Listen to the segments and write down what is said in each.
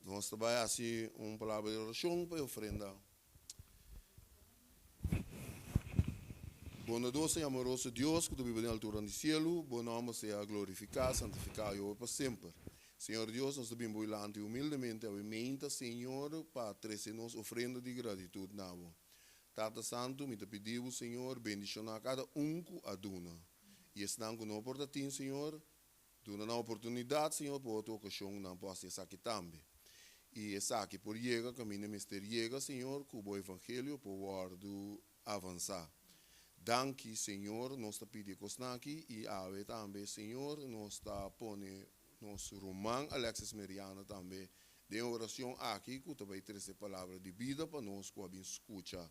Nos ta bai hasi un palabra di orashon pa e ofrenda. Bondadoso i amoroso Dios ku ta biba den alturan di sielu, bo nòmber sea glorifiká, santifiká i obe pa semper. Señor Dios, nos ta bin bo dilanti humildemente awe meinta, Señor, pa trese nos ofrenda di gratitut na bo. Tata Santu, mi ta pidi bo, Señor, bendishoná kada un ku a duna. I esnan ku no por ta tin, Señor, Duna nan oportunidat, Señor, pa otro okashon nan por hasi esaki tambe. I esaki por yega kaminda mester yega, Señor, ku bo evangelio por wòrdu avansá. Danki, Señor, nos ta pidi e kosnan aki, i awe tambe, Señor, nos ta pone nos ruman Alexis Meriana tambe den e orashon aki ku ta bai trese palabra di bida pa nos ku a bin skucha.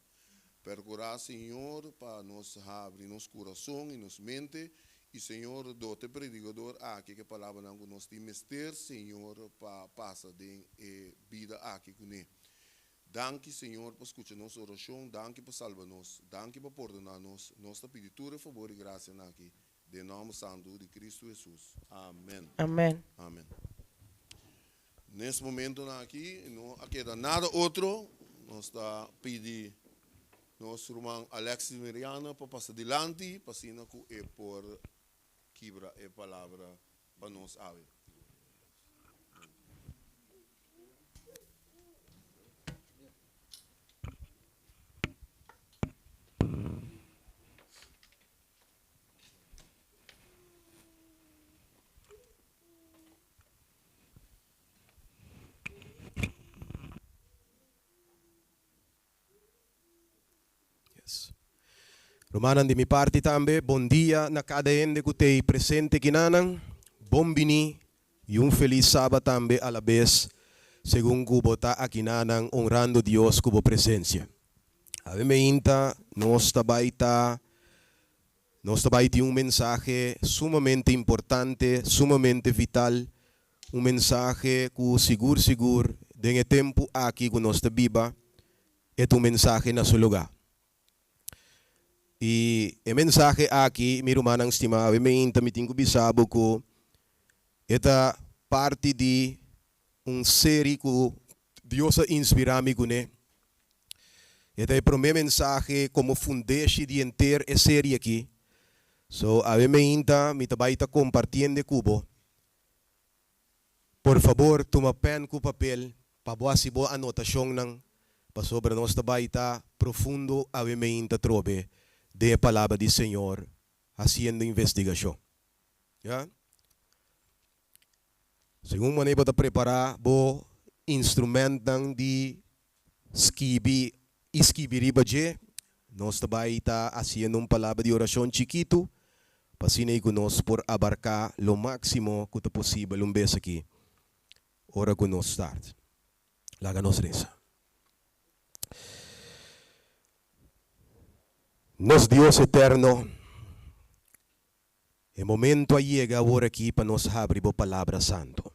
Percurá, Señor, pa nos habri nos curason i nos mente, i, Señor, dota e predicador aki cu e palabranan cu nos tin mester, Señor, pa pasa den e bida aki cuné. Danki, Señor, pa scucha nos oracion, danki pa salba nos, danki pa pordoná nos. Nos ta pidi tur e fabor i gracianan aki Den nòmber santu di Kristu Hesus. Amen. Amen. Amen. Nes momentonan aki no a keda nada otro, nos ta pidi nos ruman Alexis Miriana pa pasa dilanti pa asina ku e por kibra e palabra pa nos awe. Yes. Rumannan di mi parti tambe, bon dia na kada hende ku t'ei presente kinanan. Bon bini i un felis Sabat tambe alabes, segun ku bo ta akinanan honrando Dios ku bo presensia. Awe meinta nos ta bai ta nos ta bai tin un mensahe sumamente importante, sumamente vital, un mensahe ku sigur sigur den e tempu aki ku nos ta biba e ta un mensahe na su lugá. I e mensahe aki, mi rumannan stimá, awe meinta mi tin ku bisa bo ku e ta parti di un seri ku Dios a inspirá mi kuné. E ta e promé mensahe komo fundeshi di henter e serie akí. So, awe meinta mi ta bai ta kompartiende ku bo. Por fabor tuma pèn ku papel pa bo hasi bo anotashonnan, pasobra nos ta bai ta profundo awe meinta trobe den e Palabra di Señor hasiendo investigashon. Ya. Segun manera bo ta prepará bo instrumentnan di skibi i skibi riba dje, nos ta bai ta hasiendo un palabra di orashon chikitu pa asina ei ku nos por abarká lo máksimo ku ta posibel un bes aki ora ku nos start. Laga nos resa. Nos Dios eterno, E momento a yega awor aki pa nos habri bo Palabra Santo.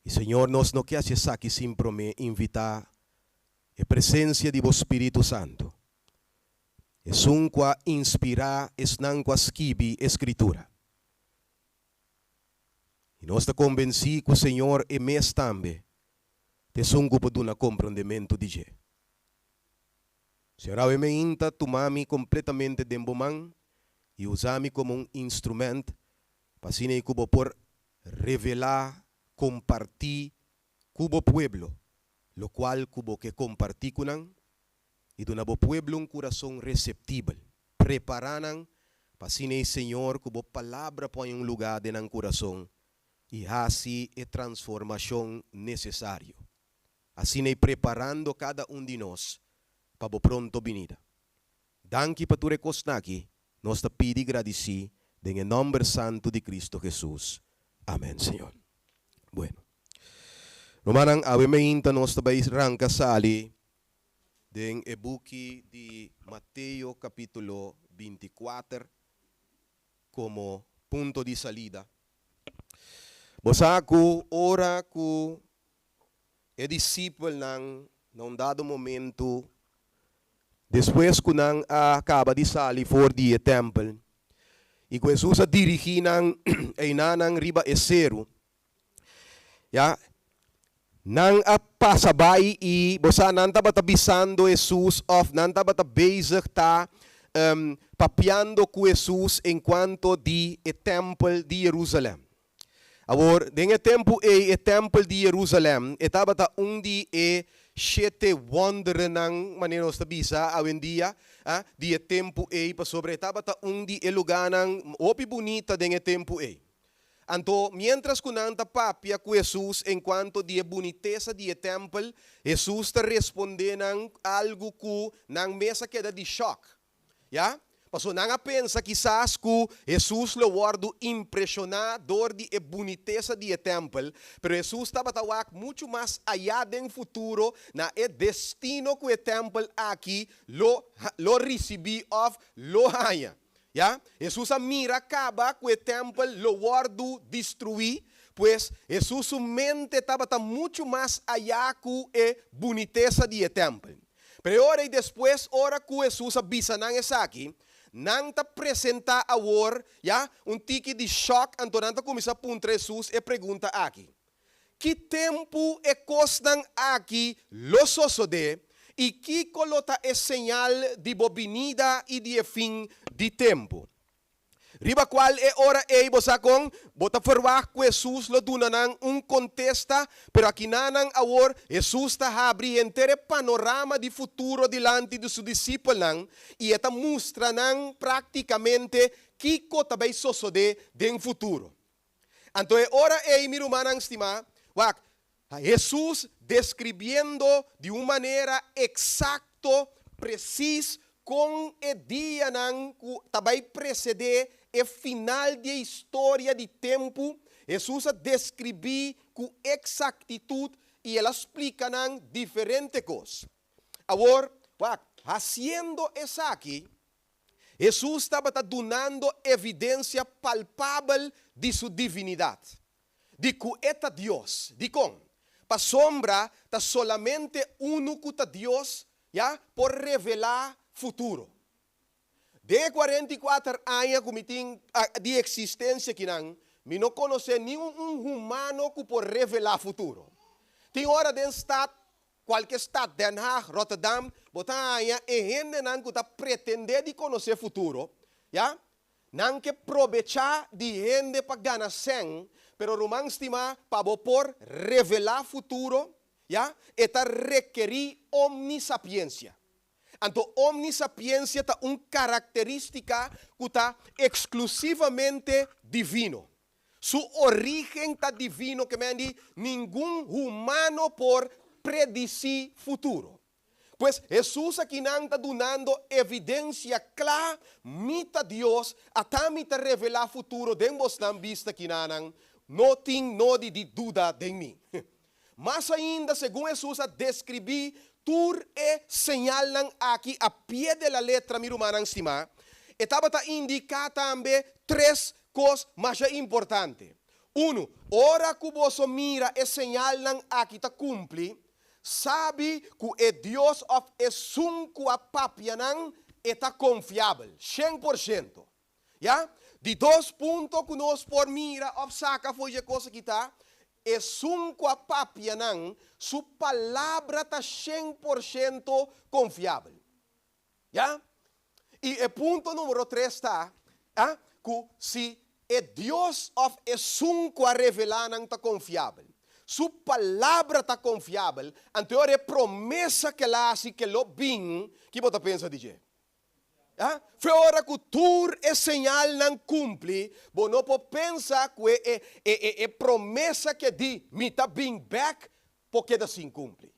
I Señor, nos no ke hasi esaki sin promé invitá e presencia di bo Spiritu Santo, esun ku a inspirá esnan ku a skibi e Skritura. I nos ta konbensí ku Señor e mes tambe ta esun ku por duna komprondementu di dje. Señor awe meinta tuma mi completamente den bo man y usa mi como un instrument pa asina y cu bo por revela, comparti cu bo pueblo locual cu bo ke comparti cu nan y duna bo pueblo un curason receptibel. Prepara nan pa asina y Señor cu bo palabra por haña un luga den nan curason y haci e transformacion necesario. Asina i preparando kada un di nos pa bo pronto binida. Danki pa tur e kosnan aki, nos ta pidi gradisí den e nòmber santu di Kristu Hesus. Amèn, Señor. Bueno. Rumannan, awe meinta nos ta bai ranka sali den e buki di Mateo kapítulo 24 komo punto di salida. Bo sa ku ora ku E disipelnan na un dado momentu, despues ku nan a kaba di sali for di e tèmpel i ku Hesus a dirigí nan einanan riba e seru, ya, Nan a pasa bai i bo sa nan tabata bisando Hesus òf nan tabata bezig ta papiando ku Hesus enkuanto di e tèmpel di Yerusalèm. Awor, den e tempu ei e tèmpel di Yerusalèm e tabata un di e shete wonderennan, manera nos ta bisa awendia, di e tempu ei, pasobra e tabata un di e lugánan hopi bunita den e tempu ei. Anto, miéntras ku nan ta papia ku Hesus enkuanto di e bunitesa di e tèmpel, Hesus ta respondé nan algu ku nan mes a keda di shòk. Ya, pasobra nan a pensa kisas ku Hesus lo wòrdu impreshoná dor di e bunitesa di e tèmpel, pero Hesus tabata wak muchu mas ayá den futuro na e destino ku e tèmpel aki lo lo risibí òf lo haña. Ya, Hesus a mira kaba ku e tèmpel lo wòrdu destruí, pues Hesus su mente tabata muchu mas ayá ku e bunitesa di e tèmpel. Pero e ora ei despues, ora ku Hesus a bisa nan esaki, nan ta presentá awor, ya, un tiki di shòk, anto nan ta kuminsá puntra Hesus e pregunta aki, Ki tempu e kosnan aki lo sosodé, i kiko lo ta e señal di bo binida i di e fin di tempu? Riba kual e ora ei bo sa kon bo ta ferwagt ku Hesus lo duna nan un kontesta, pero akinanan awor Hesus ta habri henter e panorama di futuro dilanti di su disipelnan i e ta mustra nan práktikamente kiko ta bai sosodé den futuro. Anto e ora ei, mi rumannan stimá, wak, Hesus deskribiendo di un manera eksakto, presis, kon e dianan ku ta bai presedé e final di e historia di tempu, Hesus a deskribí ku eksaktitut i el a splika nan diferente kos. Awor, wak, hasiendo esaki, Hesus tabata dunando evidensia palpabel di su divinidat, di ku e ta Dios. Dikon? Pasobra ta solamente unu ku ta Dios, ya, por revelá futuro. Den e 44 aña ku mi tin di eksistensia akinan, mi no konosé niun un humano ku por revelá futuro. Tin ora den stat Kualke stat, Den Haag, Rotterdam, bo ta haña e hendenan ku ta pretendé di konosé futuro, ya. Nan ke probechá di hende pa gana sèn, pero ruman stimá, pa bo por revelá futuro, ya, e ta rekerí omnisapiensia. Anto omnisapiensia ta un karakterístika ku ta eksklusivamente divino. Su orígen ta divino ke men di ningun humano por predisí futuro. Pues Hesus akinan ta dunando evidensia kla, Mi ta Dios, ata mi ta revelá futuro den bosnan bista kinanan, no tin nodi di duda den mi. Mas ainda, segun Hesus a deskribí tur e señalnan aki a pie de la letra, mi rumannan stimá, e tabata indiká tambe tres kos masha importante. Unu, ora ku boso mira e señalnan aki ta kumpli, sabi ku e Dios òf esun ku a papia nan, e ta konfiabel, 100%. Ya? Di dos punto ku nos por mira òf saka for dje kos aki ta, esun ku a papia nan, su palabra ta 100% konfiabel. Ya? I e punto numero tres ta, a, ku si e Dios òf esun ku a revelá nan ta konfiabel, su palabra ta konfiabel, anto e ora e promesa ku el a hasi ku lo bin, ki bo ta pensa di dje? A, Fe ora ku tur e señalnan kumpli, bo no por pensa ku e e e e promesa ku e di, Mi ta bin bèk, por keda sin kumpli.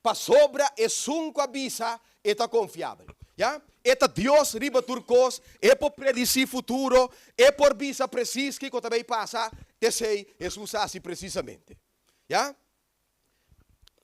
Pasobra esun ku a bisa e ta konfiabel. Ya, e ta Dios riba tur kos, e por predisí futuro, e por bisa presis kiko ta bay pasa, t'esei Hesus a hasi presisamente. Ya.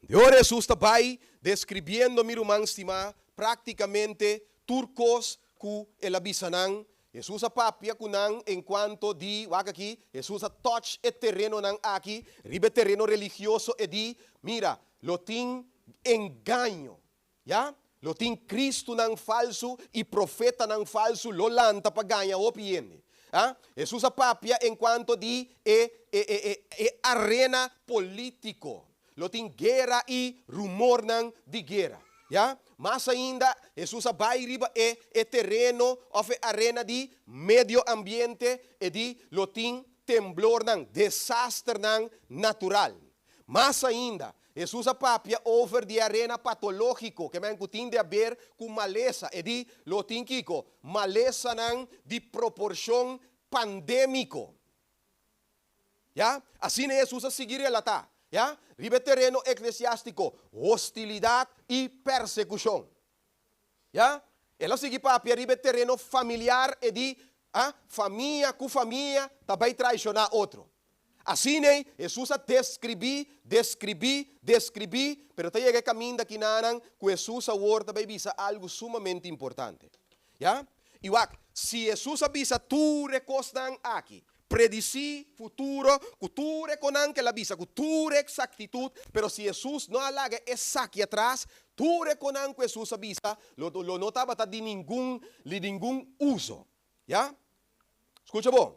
De ora Hesus ta bay deskribiendo, mi ruman stimá, práktikamente tur kos ku el a bisa nan. Hesus a papia ku nan enkuanto di, wak aki, Hesus a touch e terenonan aki, riba e tereno religioso e di, mira, lo tin engaño, ya, lo tin Kristunan falsu i profetanan falsu lo lanta pa gaña hopi hende. A, Hesus a papia enkuanto di e, e, e, e, e arena polítiko. Lo tin guera i rumornan di guera. Ya? Mas ainda, Hesus a bai riba e e tereno òf e arena di medio ambiente, e di lo tin temblornan, desasternan natural. Mas ainda, Hesus a papia over di e arena patológiko, ke men ku tin di aber ku malesa, e di lo tin kiko? Malesanan di proporshon pandémiko. Ya, asina Hesus a sigui relatá, ya, riba e tereno eklesiástiko, hostilidat i persekushon. Ya, el a sigui papia riba e tereno familiar, e di, a, famia ku famia ta bai traishoná otro. Asina ei, Hesus a deskribí, deskribí, deskribí, pero ta yega e kaminda akinanan ku Hesus awor ta bai bisa algu sumamente importante. Ya, i wak, si Hesus a bisa tur e kosnan aki, Predisí futuro ku tur e konan ku el a bisa ku tur e eksaktitut, pero si Hesus no a laga esaki atras, tur e konan ku Hesus a bisa lo lo no tabata di ningun di ningun uso. Ya? Skucha bon.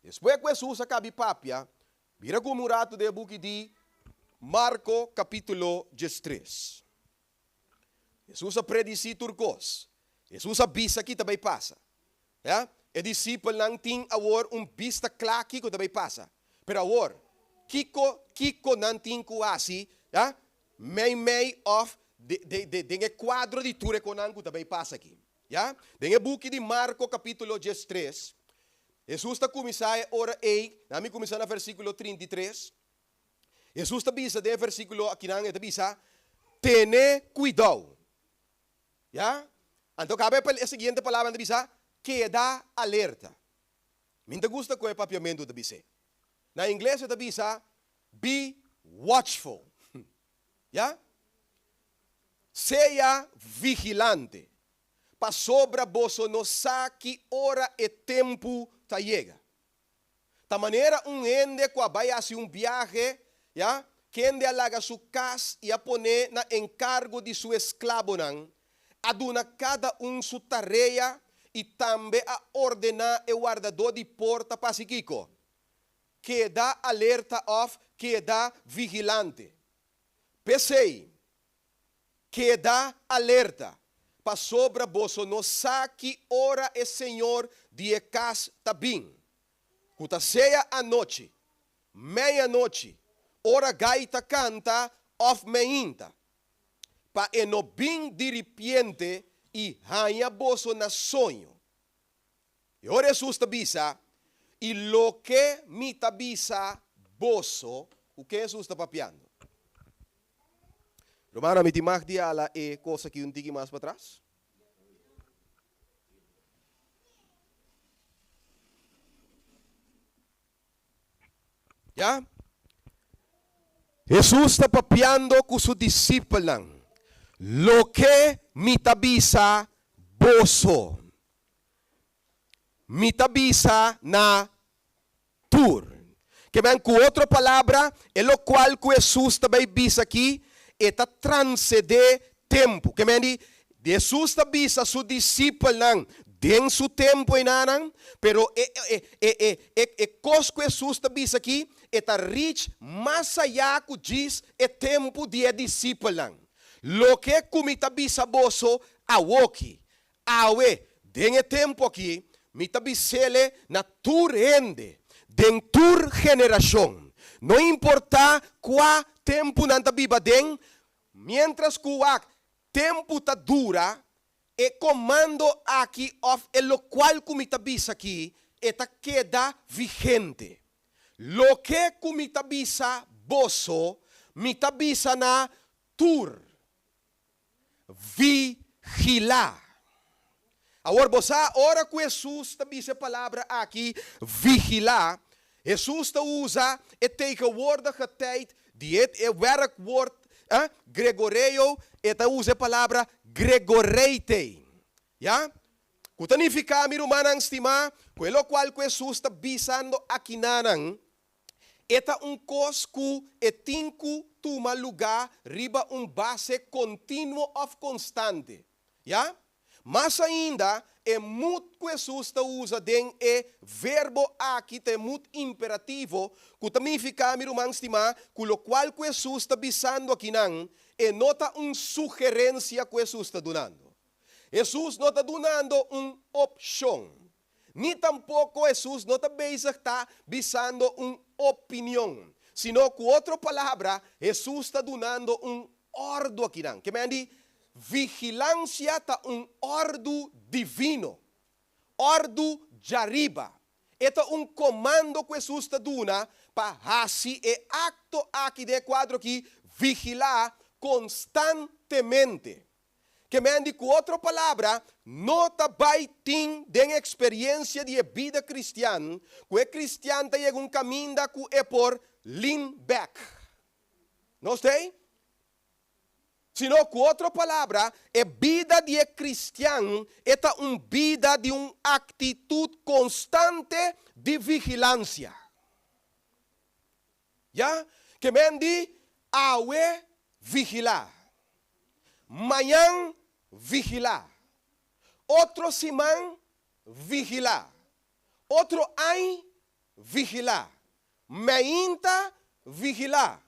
Despues ku Hesus a kabi papia, bira ku mi un ratu den e buki di Marko kapítulo diestres. Hesus a predisí tur kos. Hesus a bisa ki ta bai pasa. Ya, e disipelnan tin awor un bista kla kiko ta bai pasa. Pero awor, kiko kiko nan tin ku hasi, ya, meimei òf de de de den e kuadro di tur e konan ku ta bai pasa aki? Ya, den e buki di Marko kapítulo diestres, Hesus ta kuminsá e ora ei, na mi kuminsá na versíkulo 33. Hesus ta bisa den e versíkulo akinan, e ta bisa, Tene kuidou. Ya? Anto kaba e siguiente palabra ta bisa, Keda alerta. Mi ta gusta ku e papiamentu ta bis'é. Na ingles e ta bisa, Be watchful. Ya? Sea vigilante, pasobra boso no sa ki ora e tempu ta yega. Ta manera un hende ku a bai hasi un biahe, ya, kende a laga su kas i a pon'é na enkargo di su esklabonan, a duna kada un su tarea i tambe a ordená e wardadó di porta pa hasi kiko? Keda alerta òf keda vigilante. P'esei, Keda alerta, pasobra boso no sa ki ora e señor di e kas ta bin, ku ta sea anochi, meianochi, ora gai ta kanta òf meinta, pa e no bin diripiente i haña boso na soño. I ora Hesus ta bisa, I loke mi ta bisa boso, ku ken Hesus ta papiando? Rumannan, mi tin mag di hala e kos aki un tiki mas patras? Ya? Hesus ta papiando ku su disipelnan, Loke mi ta bisa boso, mi ta bisa na tur. Ke men ku otro palabra, e lokual ku Hesus ta bai bisa aki, e ta transedé tempu. Ke men di, Hesus ta bisa su disipelnan den su tempu einanan, pero e e e e e e kos ku Hesus ta bisa aki, e ta reach mas ayá ku djis e tempu di e disipelnan. Loke ku mi ta bisa boso awoki, Awe, den e tempu aki, mi ta bis'ele na tur hende, den tur generashon, no importá kua tempu nan ta biba den, miéntras ku wak tempu ta dura, e komando aki òf e lokual ku mi ta bisa aki, e ta keda vigente. Loke ku mi ta bisa boso, mi ta bisa na tur. Vigilá. Awor bo sa, ora ku Hesus ta bisa e palabra aki, vigilá, Hesus ta usa e tegenwoordige tijd di e e werkwoord gregoreo, e ta usa e palabra gregoreitei. Ya? Ku ta nifiká, mi rumannan stimá, ku e lokual ku Hesus ta bisando akinanan, E ta un kos ku e tin ku tuma lugá riba un base kontinuo òf konstante. Ya? Mas ainda, e moet ku Hesus ta usa den e verbo aki ta e moet imperativo, ku ta nifiká, mi ruman stimá, ku lokual ku Hesus ta bisando akinan, e no ta un sugerensia ku Hesus ta dunando. Hesus no ta dunando un opshon. Ni tampoko Hesus no ta bezig ta bisando un opinion. Sino ku otro palabra, Hesus ta dunando un òrdu akinan. Ke men di, vigilansia ta un òrdu divino, òrdu djariba. E ta un komando ku Hesus ta duna pa hasi e akto aki den e kuadro aki, vigilá konstantemente. Ke men di ku otro palabra, no ta bai tin den eksperiencia di e bida kristian ku e kristian ta yega un kaminda ku e por lean back. No stei? Sino ku otro palabra, e bida di e kristian e ta un bida di un aktitut konstante di vigilansia. Ya, ke men di awe vigilá, mañan vigilá, otro siman vigilá, otro añ vigilá, meinta vigilá,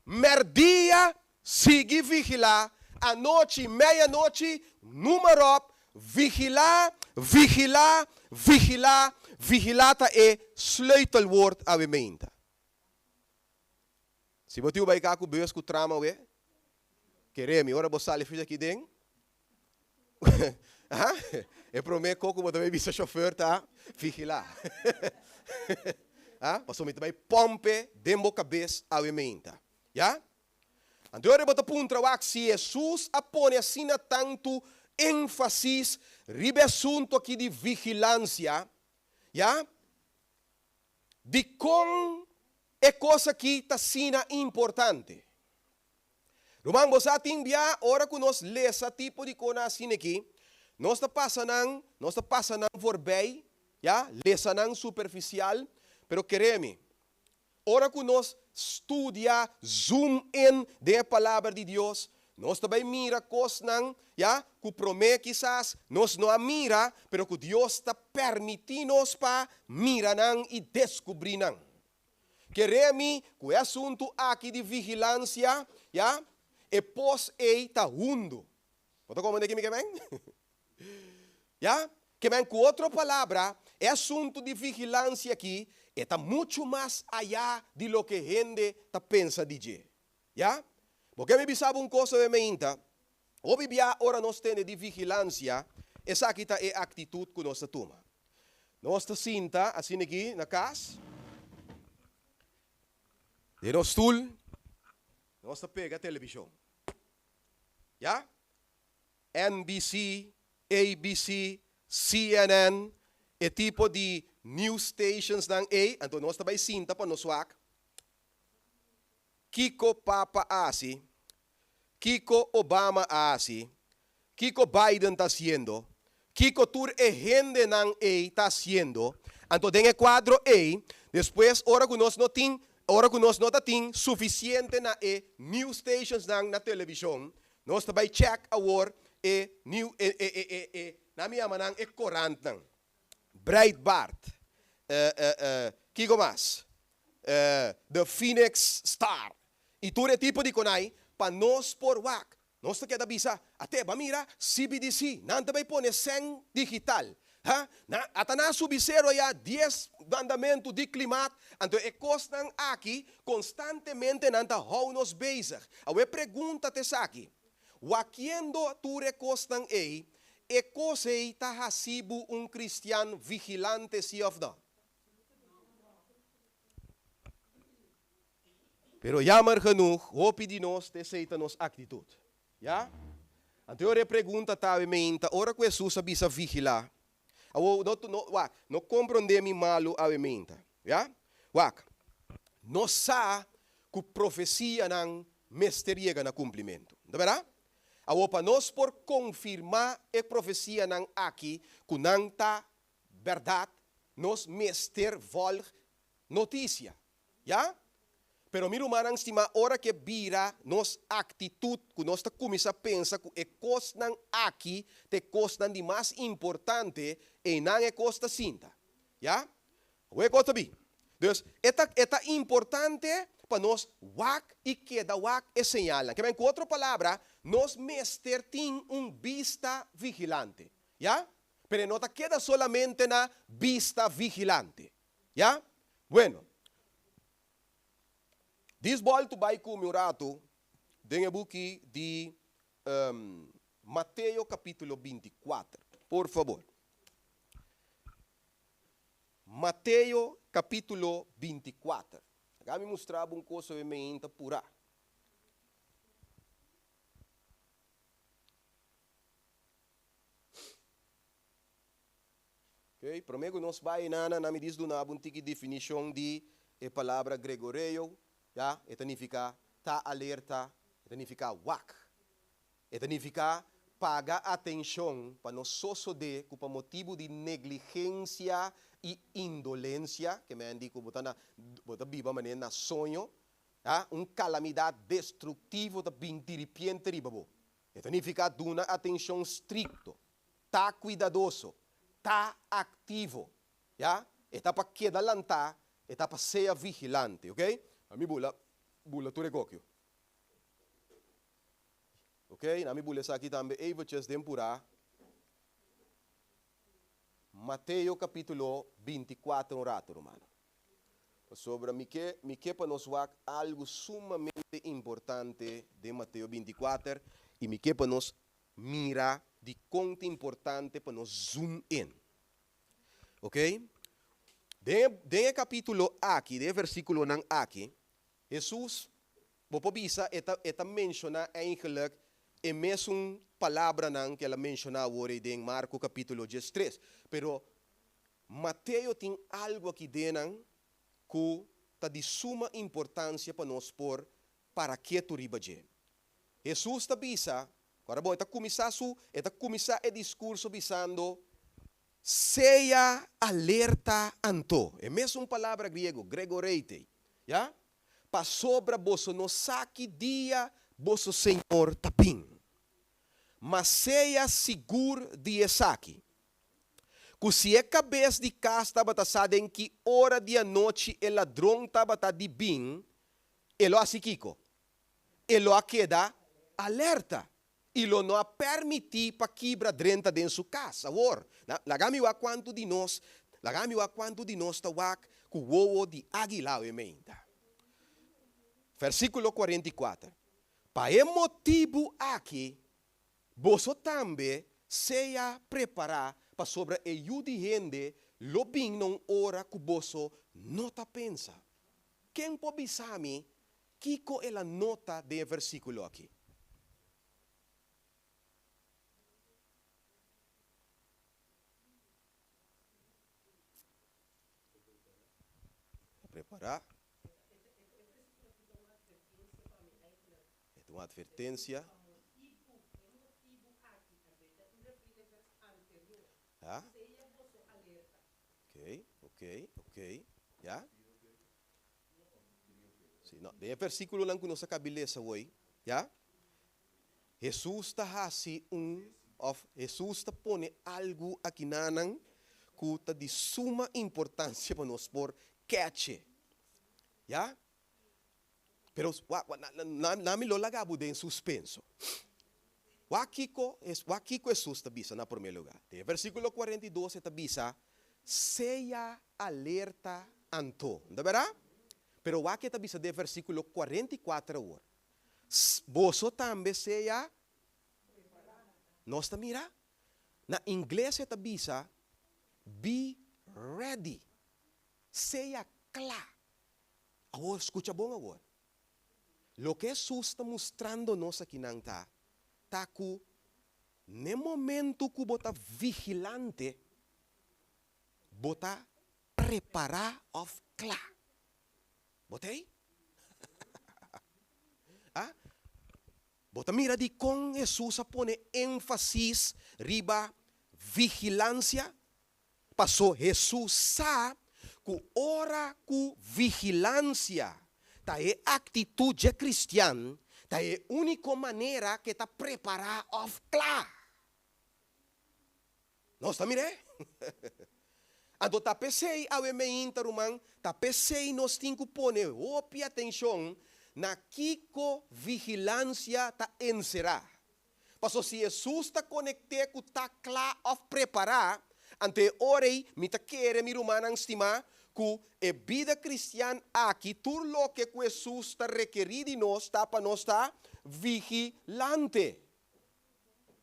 mèrdia sigui vigilá, anochi meianochi numa ròp, vigilá, vigilá, vigilá, vigilá ta e sleutelwoord awe meinta. Si bo tin bai ka ku bus ku tram awe, kere mi, ora bo sali for aki den, e promé kos ku bo ta bai bisa shofèr ta, vigilá. Pasobra mi ta bai pòmpe den bo kabes awe meinta. Ya? Anto ora bo ta puntra wak si Hesus a pone asina tantu énfasis riba e asuntu aki di vigilansia, ya? Dikon e kos akí ta asina importante? Ruman, bo sa tin bia ora ku nos lesa tipo di kosnan asina akí, nos ta pasa nan, nos ta pasa nan voorbij, ya, lesa nan superfisial, pero kere mi, ora ku nos studia, zoom in den e Palabra di Dios, nos ta bai mira kosnan, ya, ku promé kisas nos no a mira, pero ku Dios ta permití nos pa mira nan i deskubrí nan. Kere mi ku e asuntu aki di vigilansia, ya, e pos ei ta hundu. Bo ta komprendé ki mi ke men? Ya? Ke men ku otro palabra, e asuntu di vigilansia aki e ta muchu mas ayá di loke hende ta pensa di dje. Ya? Bo ke mi bisa bo un kos awe meinta, hopi bia ora nos tende di vigilansia, esaki ta e aktitut ku nos ta tuma. Nos ta sinta asina aki na kas, den nos stul, nos ta pega televishon. Ya? NBC, ABC, CNN, e tipo di news stations nan ei, anto nos ta bai sinta pa nos wak kiko Papa a hasi, kiko Obama a hasi, kiko Biden ta hasiendo, kiko tur e hendenan ei ta hasiendo. Anto den e kuadro ei, despues ora ku nos no tin, ora ku nos no ta tin sufisiente na e news stations nan na televishon, Nos ta bai check awor e new e e e e e nan mi yama nan e korantnan. Breitbart, e e e kiko mas? E The Phoenix Star i tur e tipo di konai pa nos por wak. Nos ta keda bisa, ate ba mira CBDC, nan ta bai pone sèn digital. Ha? Na, ata nan a subi sero ya dies mandamentu di klimaat, anto e kosnan aki konstantemente nan ta hou nos bezig. Awe e pregunta ta esaki, Wakiendo tur e kosnan ei, e kos ei ta hasi bo un kristian vigilante si òf no? Pero jammer genoeg, hopi di nos ta esei ta nos aktitut. Ya? Anto e pregunta ta awe meinta, ora ku Hesus a bisa vigilá, awor no no wak, no komprondé mi malu awe meinta, ya? Wak, nos sa ku profesianan mester yega na kumplimentu, no ta bèrdat? Awor pa nos por konfirmá e profesianan aki ku nan ta bèrdat, nos mester vòlg notisia. Ya? Pero mi rumannan stimá, ora ku e bira nos aktitut ku nos ta kuminsá pensa ku e kosnan aki ta e kosnan di mas importante, einan e kos ta sinta. Ya? Awor e kos ta bin. Dus, e ta e ta importante pa nos wak i keda wak e señalnan. Ke men ku otro palabra, nos mester tin un bista vigilante. Ya? Pero e no ta keda solamente na bista vigilante. Ya? Bueno. Dis bòltu bai ku mi un ratu den e buki di Mateo kapítulo 24, por fabor. Mateo kapítulo 24. Laga mi mustra bo un kos awe meinta purá. Ok, promé ku nos bai nana, na mi dis duna bo un tiki definishon di e palabra gregoreo, ya, e ta nifiká ta alerta, e ta nifiká wak. E ta nifiká paga atenshon pa no sosodé ku pa motibu di negligensia i indolensia, ke men di ku bo ta na, bo ta biba manera na soño, ya, un kalamidat destruktivo ta bin diripiente riba bo. E ta nifiká duna atenshon strikto, ta kuidadoso, ta aktivo, ya. E ta pa keda lantá, e ta pa sea vigilante, ok. A mi bula, bula tur e kokio. Ok, na mi bula esaki tambe eventjes den purá. Mateo kapítulo 24 un rato, rumannan. Pasobra mi ke, mi ke pa nos wak algu sumamente importante den Mateo 24 i mi ke pa nos mira dikon ta importante pa nos zoom in. Ok? Den, den e kapítulo aki, den e versíkulonan aki, Hesus, bo por bisa, e ta, e ta menshoná eigenlijk e mesun palabranan ku el a menshoná awor ei den Marko kapítulo 13. Pero Mateo tin algu aki den nan ku ta di suma importansia pa nos por para ketu riba dje. Hesus ta bisa, ora bon, e ta kuminsá su, e ta kuminsá e diskurso bisando, Sea alerta anto, e mesun palabra griego, gregoreitei, ya, pasobra boso no sa ki dia boso Señor ta bin. Ma sea sigur di esaki, ku si e kabes di kas tabata sa den ki ora di anochi e ladron tabata di bin, e lo hasi kiko? E lo a keda alerta i lo no a permití pa kibra drenta den su kas. Awor, laga mi wak kuantu di nos, laga mi wak kuantu di nos ta wak ku wowo di águila awe meinta. Versíkulo 44, Pa e motibu aki boso tambe sea prepará, pasobra e Yu di hende lo bin na un ora ku boso no ta pensa. Ken por bisa mi kiko el a nota den e versíkulo akí? Prepará. E ta un atvertensia. Ya. Ok, ok, ok. Ya. Sí, no, den e versíkulonan ku nos a kabi lesa hoy, ya, Hesus ta hasi un, òf Hesus ta pone algu akinanan ku ta di suma importansia pa nos por kèch'e. Ya? Pero wak, wak, na, na, na mi lo laga bo den suspenso. Wak kiko, wak kiko Hesus ta bisa na promé lugá. Den e versíkulo 42 e ta bisa, Sea alerta anto. No ta bèrdat? Pero wak e ta bisa den versíkulo 44 awor, Boso tambe sea Nos ta mira? Na ingles e ta bisa, Be ready. Sea kla. Awor, skucha bon awor. Loke Hesus ta mustrando nos akinan ta, ta ku n'e momentu ku bo ta vigilante, bo ta prepará òf kla. Bo ta ei? A Bo ta mira dikon Hesus a pone énfasis riba vigilansia? Pasó Hesus sa ku ora ku vigilansia Ta e aktitut dje kristian ta e úniko manera ku e ta prepará òf kla. Nos ta mir'é? Anto ta p'esei awe meinta, ruman, ta p'esei nos tin ku pone hopi atenshon na kiko vigilansia ta enserá. Paso si Hesus ta konekt'é ku ta kla òf prepará, anto e ora ei mi ta kere, mi rumannan stimá, ku e bida kristian aki, tur loke ku Hesus ta rekerí di nos ta pa nos ta vigilante.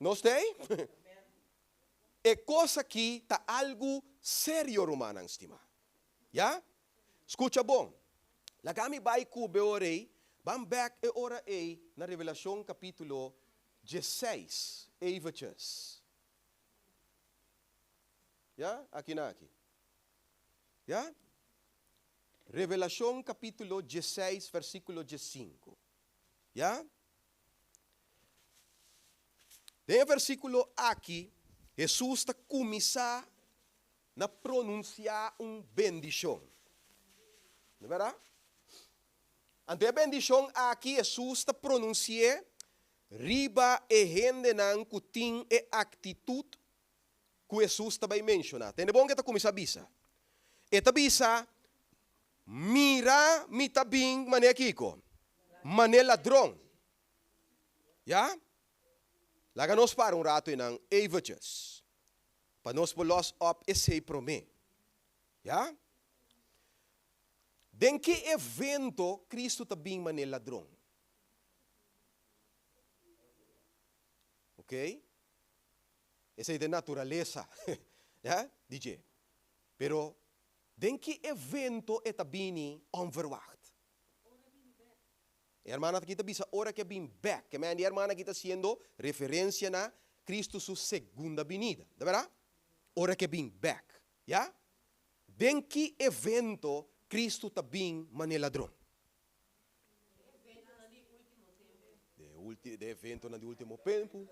Nos ta ei? E kos aki ta algu serio, rumannan stimá. Ya? Skucha bon. Laga mi bai ku bo e ora ei. Ban bèk e ora ei na Revelashon kapítulo diesseis, eventjes. Ya? Aki na aki. Ya? Revelashon kapítulo diesseis, versíkulo diesinku. Ya? Den e versíkulo aki, Hesus ta kuminsá na pronunsiá un bendishon. No bèrdat? Anto e bendishon aki Hesus ta pronunsi'é riba e hendenan ku tin e aktitut ku Hesus ta bai menshoná. Tende bon ke e ta kuminsá bisa. E ta bisa, Mira mi ta bin manera kiko? Manera ladron. Ya? Laga nos para un rato einan eventjes, pa nos por los op esei promé. Ya? Den ki evento Cristo ta bin manera ladron? Ok? Esei ta e naturalesa, ya, di dje. Pero den ki evento e ta bini onverwacht? E hermana aki ta bisa ora ku e bin bèk. Ke men di e hermana aki ta hasiendo referensia na Kristu su segunda binida. Ta bèrdat? Ora ku e bin bèk. Ya? Den ki evento Kristu ta bin manera ladron? De eventonan di ultimo tempu.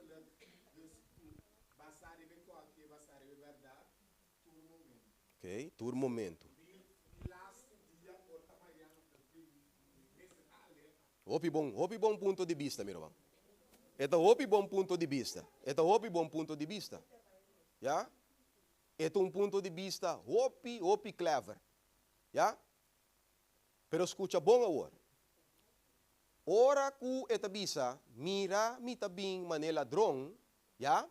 Ok, tur momento. Hopi bon, hopi bon punto di bista, mi ruman. E ta hopi bon punto di bista. E ta hopi bon punto di bista. Ya? E ta un punto di bista hopi, hopi clever. Ya? Pero skucha bon awor. Ora ku e ta bisa, Mira, mi ta bin manera ladron, ya,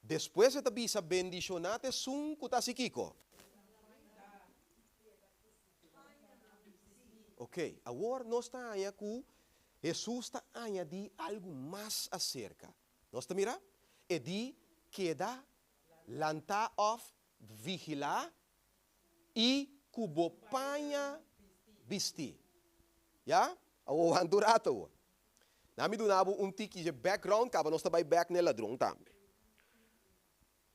despues e ta bisa, Bendishoná ta esun ku ta hasi kiko? Oke, awor nos ta haña ku Hesus ta añadí algu mas aserka. Nos ta mira? E di, Keda lantá òf vigilá i ku bo paña bistí. Ya? Awor wanta un rato awor. Na mi duna bo un tiki dje background kaba nos ta bai bek n'e ladron tambe.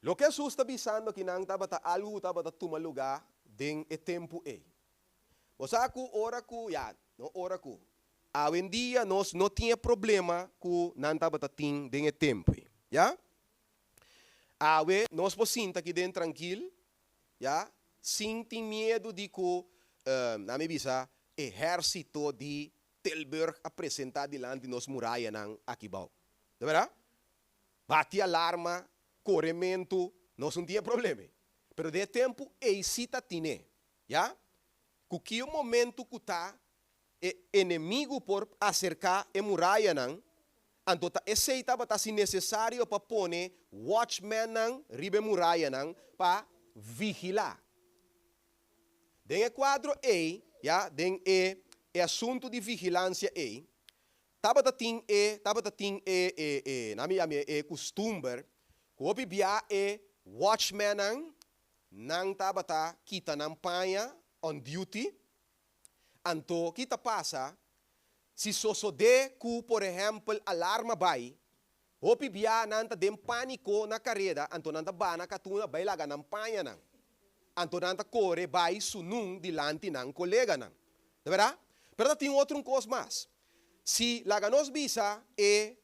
Loke Hesus ta bisando akinan tabata algu ku tabata tuma lugá den e tempu ei. Bo sa ku ora ku, ya, no ora ku, awendia nos no tin e problema ku nan tabata tin den e tempu ei. Ya? Awe nos por sinta aki den trankil, ya, sin tin miedu di ku, nan mi bisa, ehérsito di Tilburg a presentá dilanti nos murayanan aki bou. Ta bèrdat? Bati alarma, korementu, nos no tin e problema ei. Pero den e tempu ei sí ta tine, ya, ku ki un momentu ku ta e enemigu por aserká e murayanan, anto ta esei tabata si nesesario pa pone watchmannan riba e murayanan pa vigilá. Den e kuadro ei, ya, den e e asuntu di vigilansia ei, tabata tin e tabata tin e e e nan mi yama e kustumber ku hopi bia e watchmannan nan tabata kita nan paña on duty. Anto ki ta pasa si sosodé ku, por ehèmpel, alarma bai? Hopi bia nan ta den pániko na kareda, anto nan ta bana katuna bai laga nan pañanan. Anto nan ta kore bai sunun dilanti nan koleganan. Ta bèrdat? Pero ta tin otro un kos mas. Si laga nos bisa e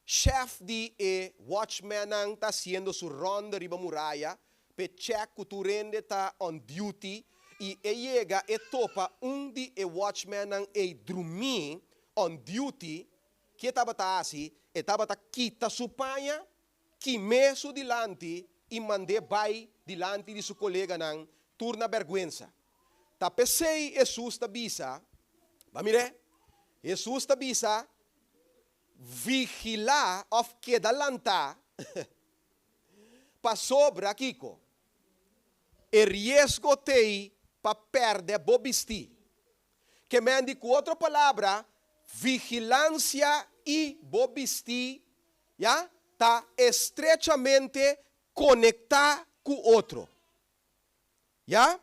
Chef di e watchmannan ta haciendo su ronda riba muraya p'e check cu tur hende ta on duty. i e yega e topa un di e watchmannan ei drumí on duty, ki e tabata hasi? E tabata kita su paña, kim'é su dilanti i mand'é bai dilanti di su koleganan tur na bèrgwensa. Ta p'esei Hesus ta bisa, Ba mir'é, Hesus ta bisa, Vigilá òf keda lantá, pasobra kiko? E riesgo t'ei pa pèrdè bo bistí. Ke men di ku otro palabra, vigilansia i bo bistí, ya, ta estrechamente konektá ku otro. Ya?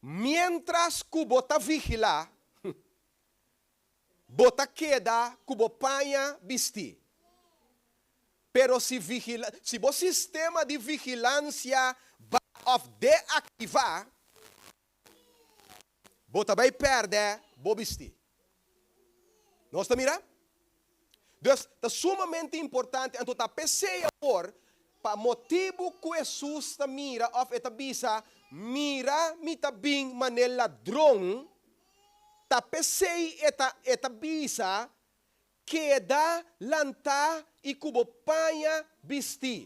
Miéntras ku bo ta vigilá, bo ta keda ku bo paña bistí. Pero si vigila, si bo sistema di vigilansia ba òf deaktivá, bo ta bai pèrdè bo bistí. Nos ta mira? Dus, ta sumamente importante, anto ta p'esei awor, pa motibu ku Hesus ta mira òf e ta bisa, Mira, mi ta bin manera ladron, ta p'esei e ta e ta bisa, Keda lantá i ku bo paña bistí.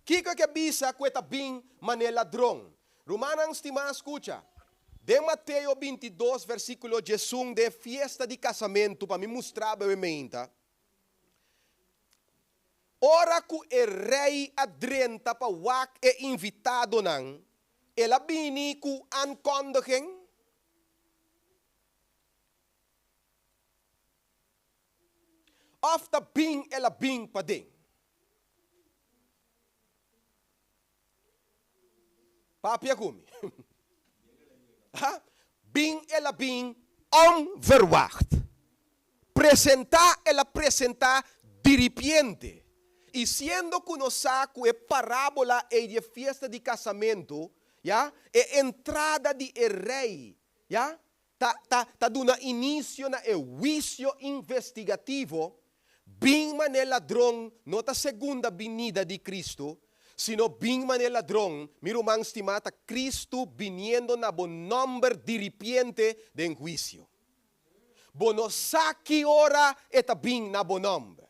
Kiko e ke bisa ku e ta bin manera ladron? Rumannan stimá, skucha. Den Mateo 22 versíkulo 11 den e fiesta di kasamentu pa mi mustra bo e meinta, ora ku e rei a drenta pa wak e invitadonan, el a bini ku aankondiging. Òf ta bin el a bin paden? Papia ku mi. Ha? Bin el a bin onverwacht. Presentá el a presentá diripiente. I siendo ku nos sa ku e parábola ei di e fiesta di kasamentu, ya, e entrada di e rei, ya, ta ta ta duna inisio na e huisio investigativo, bin manera ladron no ta segunda binida di Cristo, sino bin manera ladron, mi ruman stimá, ta Cristo biniendo na bo nòmber diripiente den huisio. Bo no sa ki ora e ta bin na bo nòmber.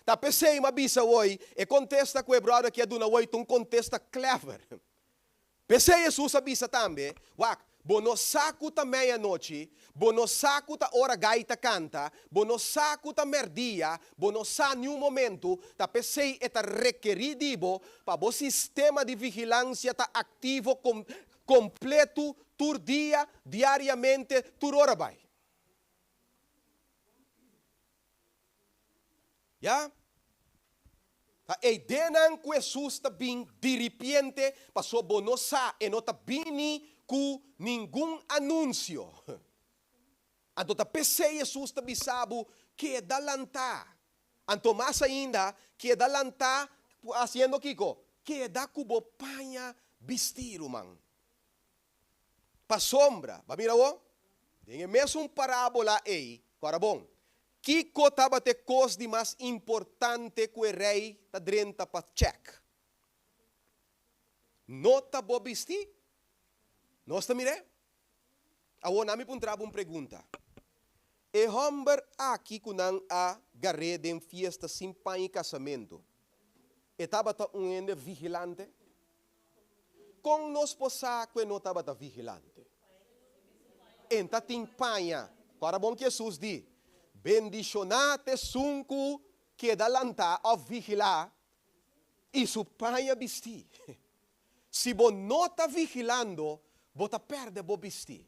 Ta p'esei m'a bisa woi, e kontesta ku e bròder aki a duna woi ta un kontesta clever. P'esei Hesus a bisa tambe, Wak, bo no sa ku ta meianochi, bo no sa ku ta ora gai ta kanta, bo no sa ku ta mèrdia, bo no sa niun momentu, ta p'esei e ta rekerí di bo pa bo sistema di vigilansia ta aktivo kompletu tur dia, diariamente, tur ora bai. Ya. Ta e ideanan ku Hesus ta bin diripiente paso bo no sa, e no ta bini ku ningun anunsio. Anto ta p'esei Hesus ta bisa bo, keda lantá. Anto mas ainda, keda lantá hasiendo kiko? Keda ku bo paña bistí, ruman. Pasobra, bo a mira awor? Den e mesun parábola ei, kòrda bon, kiko tabata e kos di mas importante ku e rei ta drenta pa chèk? No ta bo bistí? Nos ta mir'é? Awor nan mi puntra bo un pregunta. E hòmber aki ku nan a gar'é den fiesta sin paña i kasamentu, e tabata un hende vigilante? Kon nos por sa ku e no tabata vigilante? E ta tin paña. Kòrda bon ku Hesus di, Bendishoná ta esun ku keda lantá òf vigilá i su paña bistí. Si bo no ta vigilando, bo ta pèrdè bo bistí.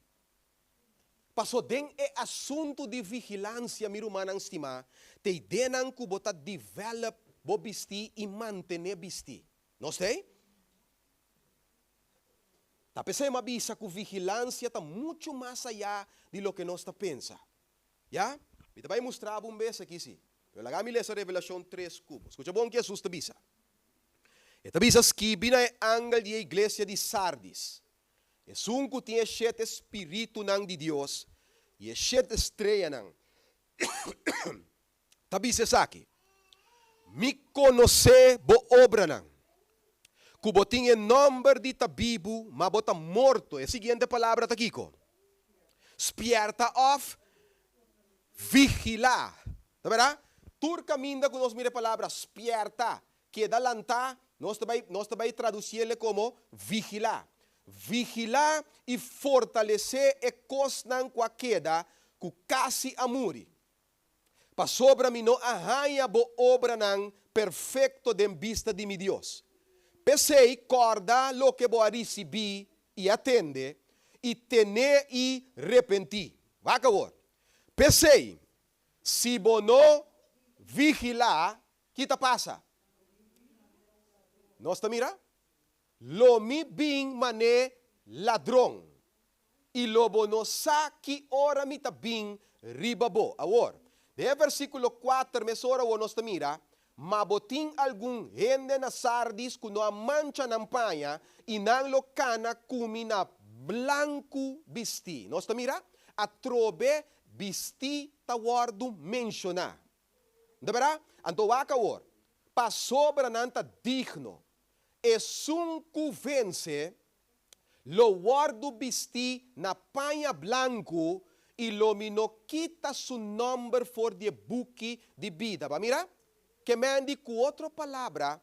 Paso den e asuntu di vigilansia, mi rumannan stimá, ta ideanan ku bo ta develop bo bistí i mantené bistí. Nos t'ei? Ta p'esei m'a bisa ku vigilansia ta muchu mas ayá di loke nos ta pensa. Ya? Mi ta bai mustra bo un bes aki si. Pero laga mi lesa Revelashon tres ku bo. Skucha bon ke Hesus ta bisa. E ta bisa, Skibi na e angel di e iglesia di Sardis, esun ku tin e shete spiritunan di Dios i e shete streanan. Ta bisa esaki, Mi konosé bo obranan. Ku bo tin e nòmber di ta bibu, ma bo ta morto. E siguiente palabra ta kiko? Spièrta òf vigilá. Ta bèrdat? Tur kaminda ku nos mira e palabra spièrta, keda lantá, nos ta bai nos ta bai tradusiel komo vigilá. Vigilá i fortalesé e kosnan ku a keda ku kasi a muri. Pasobra mi no a haña bo obranan perfekto den bista di mi Dios. P'esei, kòrda loke bo a risibí i a tende, i ten'é i repentí. Wak awor. P'esei, si bo no vigilá, ki ta pasa? Nos ta mira? Lo mi bin man'é ladron, i lo bo no sa ki ora mi ta bin riba bo. Awor, den e versíkulo kuater mesora awor nos ta mira, Ma bo tin algun hende na Sardis ku no a mancha nan paña, i nan lo kana ku mi na blanku bistí. Nos ta mira? Atrobe bistí ta wòrdu menshoná. No ta bèrdat? Anto wak awor, pasobra nan ta digno, esun ku vense lo wòrdu bistí na paña blanku i lo mi no kita su nòmber for di e buki di bida. Bo a mira? Ke men di ku otro palabra,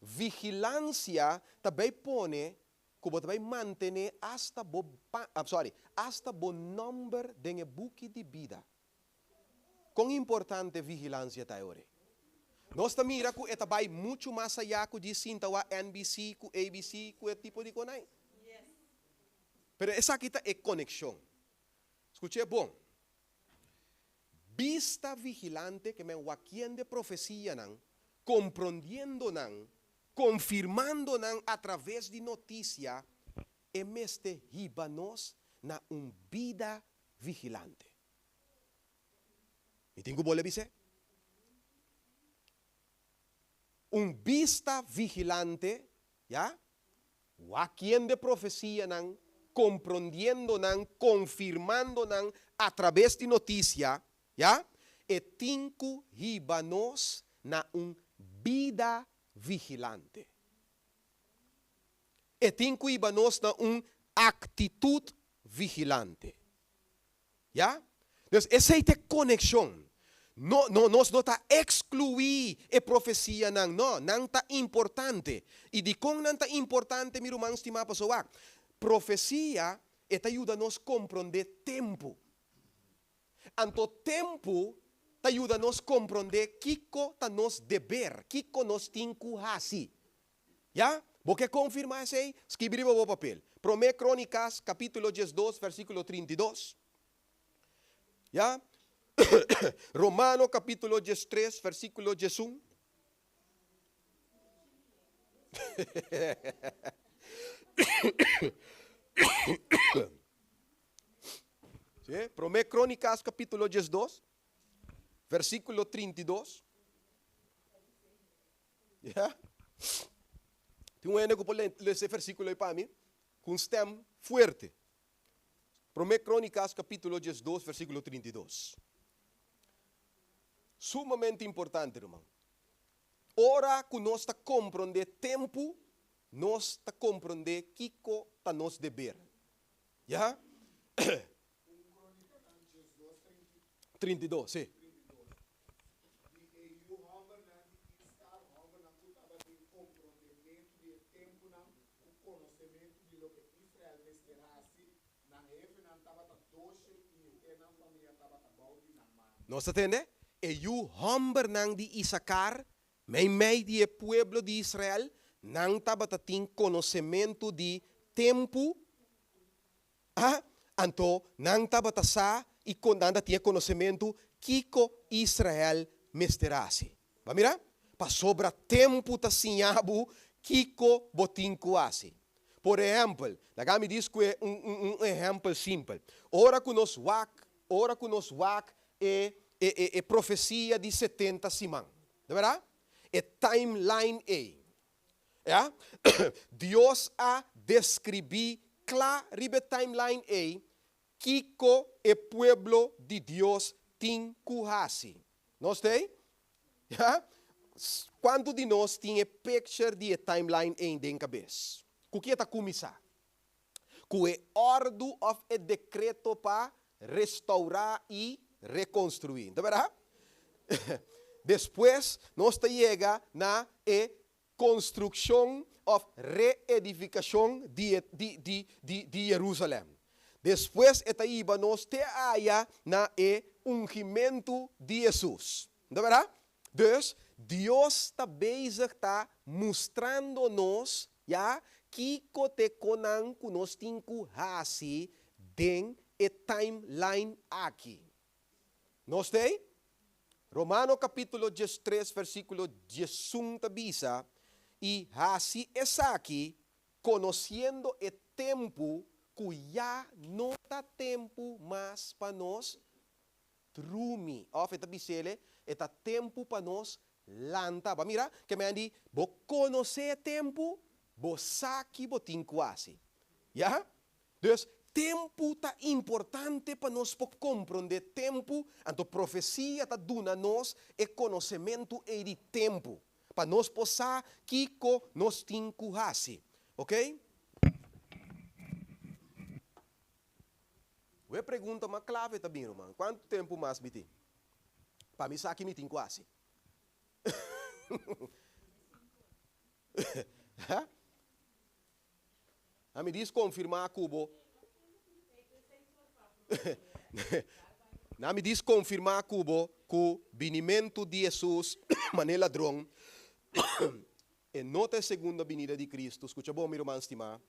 vigilansia ta bai pone ku bo ta bai mantené asta bo pa, sorry, asta bo nòmber den e buki di bida. Kon importante vigilansia ta e ora ei? Nos ta mira ku e ta bai muchu mas ayá ku djis sinta wak NBC ku ABC ku e tipo di konai. Pero esaki ta e konekshon. Skuch'é bon. Bista vigilante ke men wakiende profesianan, komprondiendo nan, konfirmando nan atraves di notisia, e mester hiba nos na un bida vigilante. Mi tin ku bolbe bis'é. Un bista vigilante, ya, wakiendo e profesianan, komprondiendo nan, konfirmando nan atrabes di notisia, ya, e tin ku hiba nos na un bida vigilante. E tin ku hiba nos na un aktitut vigilante. Ya? Dus esei ta e konekshon. No, no, nos no ta ekskluí e profesianan, no, nan ta importante. I dikon nan ta importante, mi ruman stimá? Pasobra wak, profesia e ta yuda nos komprondé tempu. Anto tempu ta yuda nos komprondé kiko ta nos deber, kiko nos tin ku hasi. Ya? Bo ke konfirmá esei? Skibi riba bo papel. Promé Krónikas, kapítulo diesdos, versíkulo 32. Ya? Romano, kapítulo 13, versíkulo 11. Sí? Promé Krónikas, kapítulo 12, versíkulo 32. Ya. Tin un hende ku por lesa e versíkulo ei pa mi ku un stèm fuerte. Promé Krónikas kapítulo 12 versíkulo 32. Sumamente importante, ruman. Ora ku nos ta komprondé tempu, nos ta komprondé kiko ta nos deber. Ya. 32, sí. Di e yu hòmbernan di Iskar, hòmbernan ku tabatin komprondementu di e tempunan, ku konosementu di loke Israel mester hasi, nan hefenan tabata doshe i henter nan famia tabata bou di nan man. Nos ta tende? E yu hòmbernan di Isakar, meimei di e pueblo di Israel, nan tabata tin konosementu di tempu A Anto nan tabata sa i kon nan ta tin e konosementu kiko Israel mester hasi. Bo a mira? Pasobra tempu ta siña bo kiko bo tin ku hasi. Por ehèmpel, laga mi dis ku e un un un ehèmpel simpel. Ora ku nos wak ora ku nos wak e e e e profesia di 70 siman, no bèrdat? E timeline ei. Ya. Dios a deskribí kla riba e timeline ei kiko e pueblo di Dios tin ku hasi. Nos ta ei? Ya. Kuantu di nos tin e picture di e timeline ei den kabes? Ku ki e ta kuminsá? Ku e òrdu òf e dekreto pa restourá i rekonstruí. Ta bèrdat? Despues nos ta yega na e konstrukshon òf reedifikashon di e di di di di Jerusalèm. Despues e ta hiba nos te aya na e ungimentu di Hesus. Ta bèrdat? Dus, Dios ta bezig ta mustrando nos, ya, kiko t'e konan ku nos tin ku hasi den e timeline aki. Nos t'ei? Romano kapítulo 13 versíkulo 11 ta bisa, I hasi esaki konosiendo e tempu ku ya no ta tempu mas pa nos drumi. Òf e ta bis'ele, e ta tempu pa nos lanta. Bo a mira? Ke men di, bo konosé e tempu, bo sa ki bo tin ku hasi. Ya? Dus, tempu ta importante pa nos por komprondé tempu, anto profesia ta duna nos e konosementu ei di tempu, pa nos por sa kiko nos tin ku hasi. Oké? E pregunta mas klave ta bin, ruman, kuantu tempu mas mi tin pa mi sa ki mi tin ku hasi? A mi dis konfirmá ku bo Na mi dis konfirmá ku bo ku binimentu di Hesus manera ladron e no ta e segunda binida di Kristu. Skucha bon, mi ruman stimá.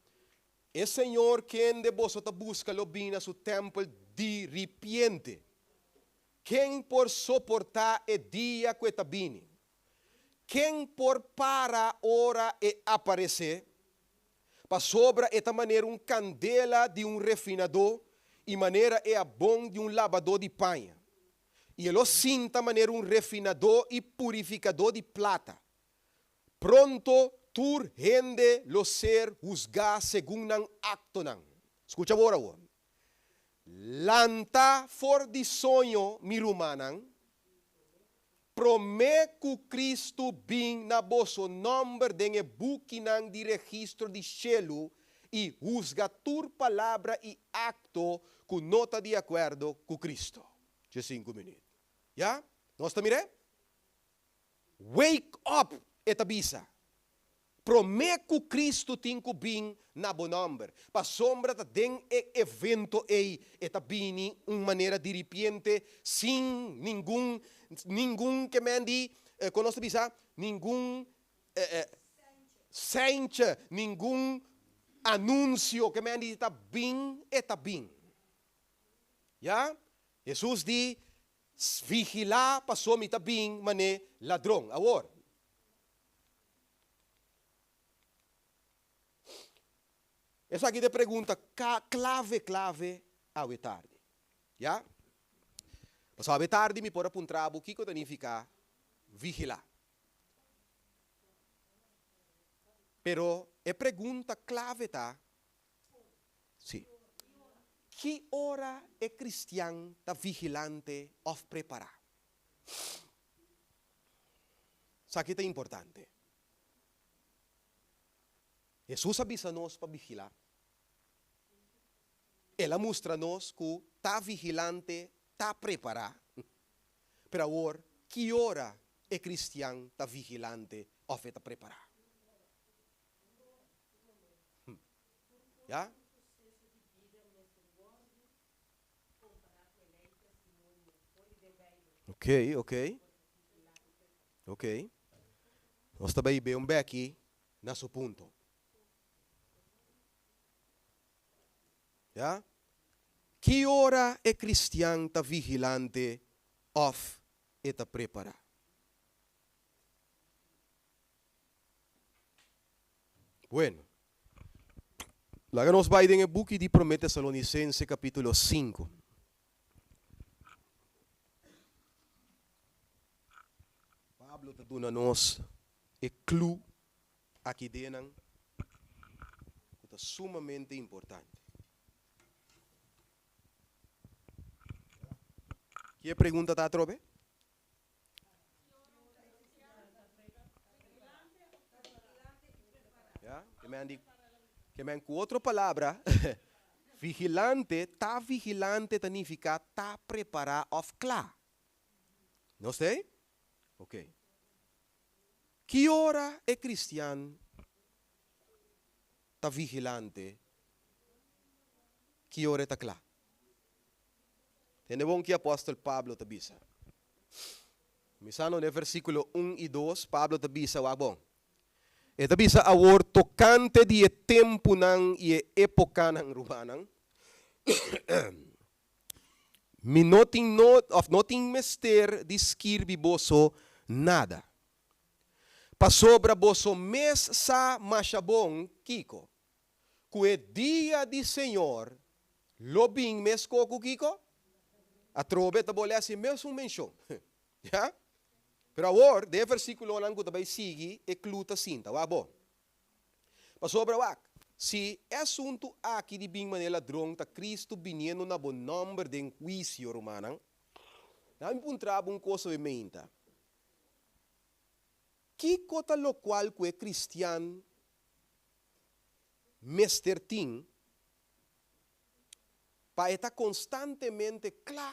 E Señor kende boso ta buska lo bini na su tèmpel di ripiente. Ken por soportá e dia ku e ta bini? Ken por para ora e aparesé? Pasobra e ta manera un kandela di un refinadó i manera e abon di un labadó di paña. I e lo sinta manera un refinadó i purifikadó di plata. Pronto tur hende lo ser husgá segun nan aktonan. Skucha bo ora awor. Lanta for di soño, mi rumannan, promé ku Kristu bin na boso nòmber den e bukinan di registro di shelu i husga tur palabra i akto ku no ta di akuerdo ku Kristu. Diesinku minüt. Ya? Nos ta mir'é? Wake up! E ta bisa. Promé ku Kristu tin ku bin na bo nòmber. Pasobra ta den e evento ei e ta bini un manera diripiente sin ningun ningun ke men di kon nos ta bisa ningun seintje ningun anunsio ke men di ta bin e ta bin. Ya? Hesus di Vigilá paso mi ta bin mané ladron. Awor. Esaki ta e pregunta klave klave awe tardi. Ya? Pasobra awe tardi mi por a puntra bo kiko ta nifiká vigilá. Pero e pregunta klave ta, Sí. Ki ora e kristian ta vigilante òf prepará? Esaki ta importante. Hesus a bisa nos pa vigilá. El a mustra nos ku ta vigilante ta prepará. Pero awor, ki ora e kristian ta vigilante òf e ta prepará? Ya? Ok, ok. Ok. Nos ta bay be un beki na su punto. Ya? Ki ora e cristian ta vigilante of e ta prepara? Bueno, laga nos bai den e buki di Promé Tesalonisense kapítulo sinku. Pablo ta duna nos e klu aki dennan ku ta sumamente importante. Ki e pregunta ta atrobe? men di, ke men ku otro palabra, vigilante, ta vigilante ta nifiká ta prepará òf kla. Nos ta ei? Ok. Ki ora e kristian ta vigilante? Ki ora e ta kla? Tende bon ki apòstel Pablo ta bisa. Kuminsando den versíkulo un i dos, Pablo ta bisa, wak bon. E ta bisa awor tokante di e tempunan i e épokanan, rumannan, mi no tin no òf no tin mester di skirbi boso nada, pasobra boso mes sa masha bon kiko, ku e dia di Señor lo bin meskó ku kiko? Atrobe ta bolé hasi mesun menshon. Ya? Pero awor, den e versíkulonan ku ta bai sigui, e klu ta sinta. Wak bo. Pasobra wak, si e asuntu aki di bin manera ladron ta Kristu biniendo na bo nòmber den huisio, rumannan, nan mi puntra bo un kos awe meinta, Kiko ta lokual ku e kristian mester tin pa e ta konstantemente kla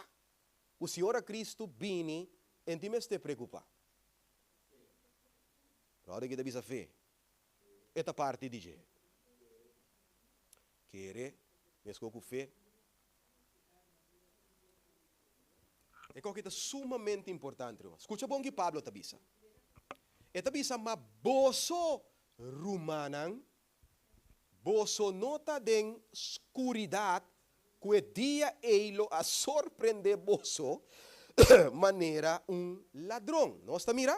ku si ora Kristu bini e no tin mester preokupá? Pero ora ki ta bisa fe, e ta parti di dje. Kere meskos ku fe. E kos ki ta sumamente importante, ruman. Skucha bon ki Pablo ta bisa. E ta bisa, Ma boso, rumannan, boso no ta den skuridat ku e dia ei lo a sorprendé boso manera un ladron. Nos ta mira?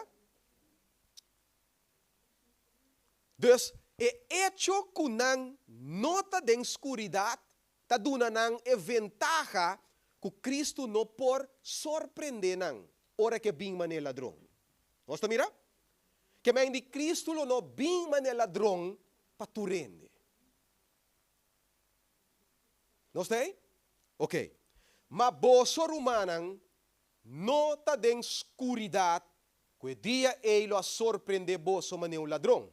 Dus, e echo ku nan no ta den skuridat ta duna nan e ventaha ku Kristu no por sorprendé nan ora ku e bin manera ladron. Nos ta mira? Ke men di Kristu lo no bin manera ladron pa tur hende. Nos ta ei? Oke. Ma boso, rumannan, no ta den skuridat ku e dia ei lo a sorprendé boso manera un ladron.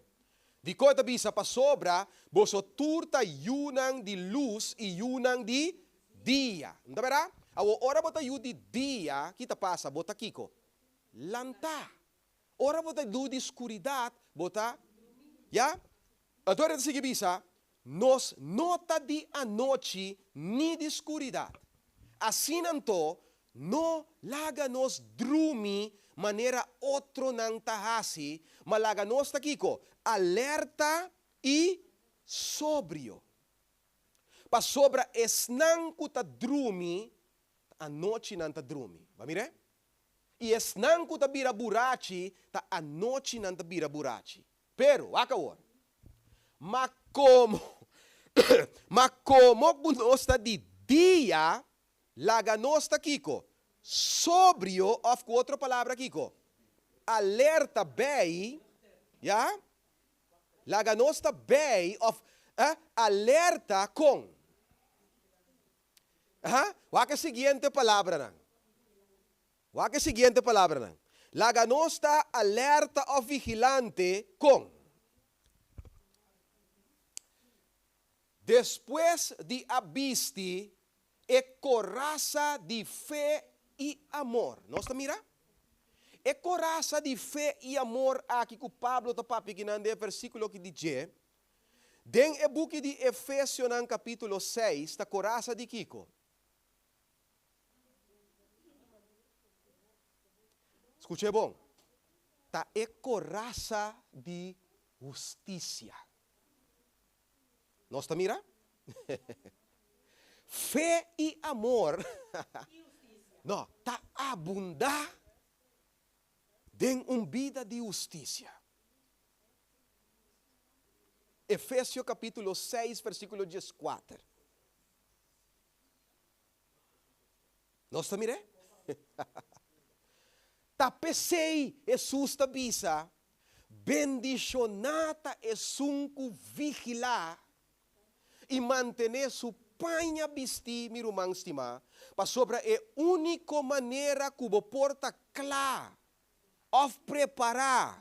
Dikon e ta bisa pasobra boso tur ta yunan di lus i yunan di dia. No ta bèrdat? Awor, ora bo ta yu di dia, ki ta pasa? Bo ta kiko? Lantá. Ora bo ta yu di skuridat, bo ta, ya? Anto e ta sigui bisa, Nos no ta di anochi ni di skuridat. Asina anto, no laga nos drumi manera otronan ta hasi, ma laga nos ta kiko? Alerta i sobrio. Pasobra esnan ku ta drumi, ta anochi nan ta drumi. Bo a mir'é? I esnan ku ta bira burachi, ta anochi nan ta bira burachi. Pero, wak awor. Ma komo, ma komo ku nos ta di dia, laga nos ta kiko? Sobrio, òf ku otro palabra kiko? Alerta bei, ya? Laga nos ta bei òf, eh, alerta kon? Aha, wak e siguiente palabranan. Wak e siguiente palabranan, Laga nos ta alerta òf vigilante kon. Despues di a bisti e korasa di fe i amor. Nos ta mira? E korasa di fe i amor aki ku Pablo ta papia kinan den e versíkulo aki di dje, den e buki di Efesionan kapítulo seis ta korasa di kiko? Skuch'é bon, ta e korasa di hustisia. Nos ta mira? Fe i amor no ta abundá den un bida di hustisia. Efesio kapítulo seis versíkulo dieskuater. Nos ta mir'é? Ta p'esei Hesus ta bisa, Bendishoná ta esun ku vigilá i mantené su paña bistí, mi ruman stimá, pasobra e úniko manera ku bo por ta kla òf prepará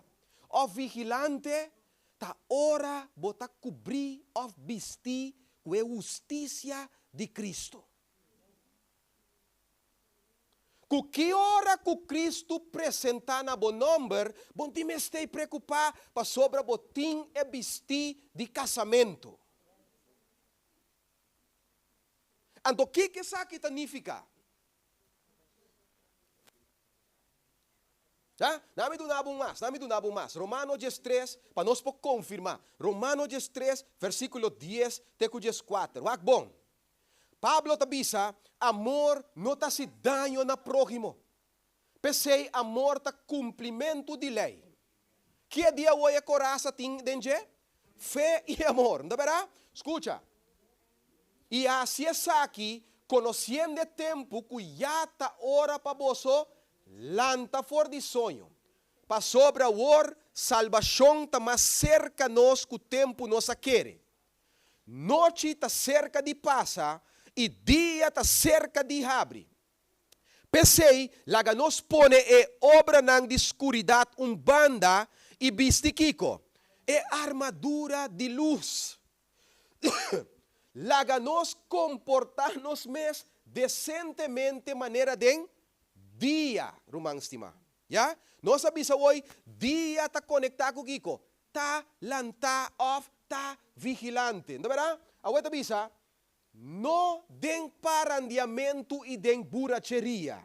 òf vigilante. Ta ora bo ta kubrí òf bistí ku e hustisia di Kristu. Ku ki ora ku Kristu presentá na bo nòmber, bo no tin mester preokupá pasobra bo tin e bistí di kasamentu. Anto kiko esaki ta nifiká? Ya? Na mi duna bo un mas, na mi duna bo un mas. Romano 13, pa nos por konfirmá. Romano 13, versíkulo 10 te ku 14. Wak bon. Pablo ta bisa, Amor no ta hasi daño na próhimo. P'esei amor ta kumplimentu di lei. Ki e dia awor e korasa tin den dje? Fe i amor. No ta bèrdat? Skucha. I hasi esaki konosiendo e tempu ku ya ta ora pa boso lanta for di soño, pasobra awor salbashon ta mas serka nos ku tempu nos a kere. Nochi ta serka di pasa i dia ta serka di habri. P'esei, laga nos pone e obranan di skuridat un banda i bisti kiko? E armadura di lus. Laga nos komportá nos mes desentemente manera den dia, ruman stimá. Ya? Nos a bisa hoy, dia ta konektá ku kiko? Ta lantá òf ta vigilante. No ta bèrdat? Awor e ta bisa, No den parandiamentu i den buracheria,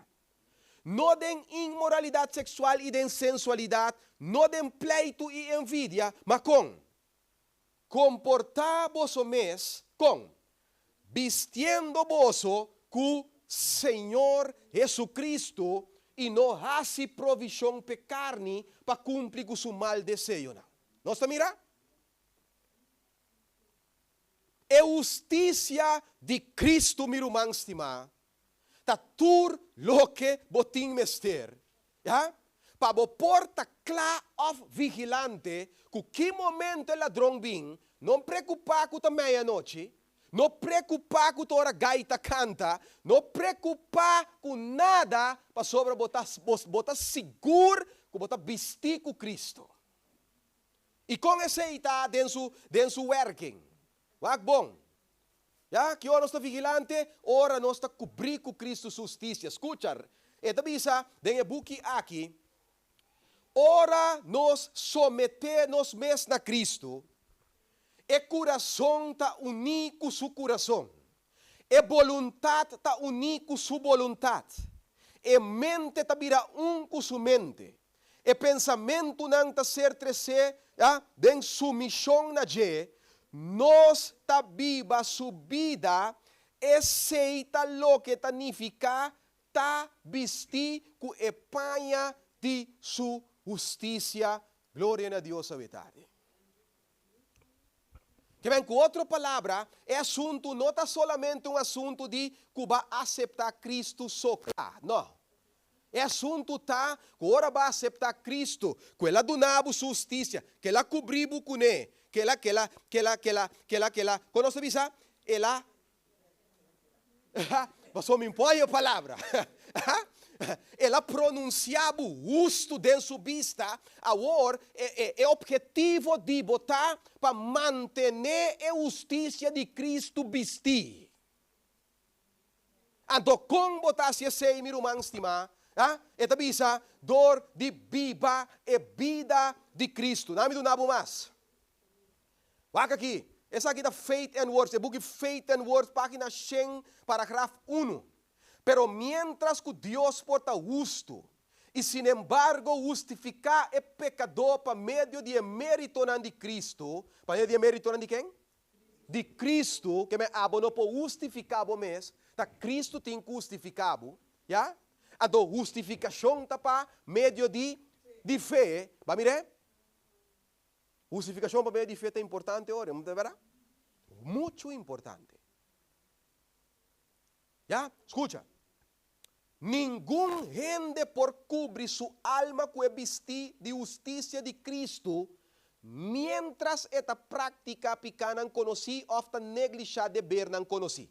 no den inmoralidat seksual i den sensualidat, no den pleitu i envidia, ma kon? Komportá boso mes kon? Bistiendo boso ku Señor Jesucristo i no hasi provishon p'e karni pa kumpli ku su mal deseonan. Nos ta mira? E hustisia di Cristo, mi ruman stimá, ta tur loke bo tin mester, ya, pa bo por ta kla òf vigilante ku ki momento e ladron bin, no preokupá ku ta meianochi, no preokupá ku ta ora gai ta kanta, no preokupá ku nada pasobra bo ta bo ta sigur ku bo ta bistí ku Cristo. I kon esei ta den su den su wèrking? Wak bon. Ya, ki ora nos ta vigilante? Ora nos ta kubrí ku Kristu su hustisia. Skucha, e ta bisa den e buki aki, Ora nos someté nos mes na Kristu, e kurason ta uní ku su kurason, e boluntat ta uní ku su boluntat, e mente ta bira un ku su mente, E pensamentunan ta ser tresé, ya, den sumishon na dje, nos ta biba su bida, esei ta loke ta nifiká ta bistí ku e paña di su hustisia. Gloria na Dios awe tardi. Ke men, ku otro palabra, e asuntu no ta solamente un asuntu di ku bo a aseptá Kristu so kla. No. E asuntu ta ku ora bo a aseptá Kristu, ku El a duna bo su hustisia, ku El a kubrí bo kuné, ku El a, ku El a, ku El a, ku El a, ku El a, ku El a, kon nos ta bisa? El a Pasobra mi por haña palabra. El a pronunsiá bo hustu den su bista. Awor, e ophetivo di bo ta pa mantené e hustisia di Kristu bistí. Anto, kon bo ta hasi esei, mi ruman stimá? E ta bisa, Dor di biba e bida di Kristu. Nan mi duna bo mas. Wak aki, esaki ta Faith and Works, e buki Faith and Works, página shen, paragraf unu. Pero miéntras ku Dios por ta hustu i sinembargo hustifiká e pekadó pa medio di e méritonan di Kristu, pa medio di e méritonan di ken? Di Kristu, ke men abo no por hustifiká bo mes, ta Kristu tin ku hustifiká bo, ya? Anto hustifikashon ta pa medio di di fe, ba mir'é? Hustifikashon pa medio di fe ta importante ora, no ta bèrdat? Muchu importante. Ya, skucha. Ningun hende por kubri su alma ku e bistí di hustisia di Kristu miéntras e ta praktiká pikánan konosí òf ta neglishá debernan konosí.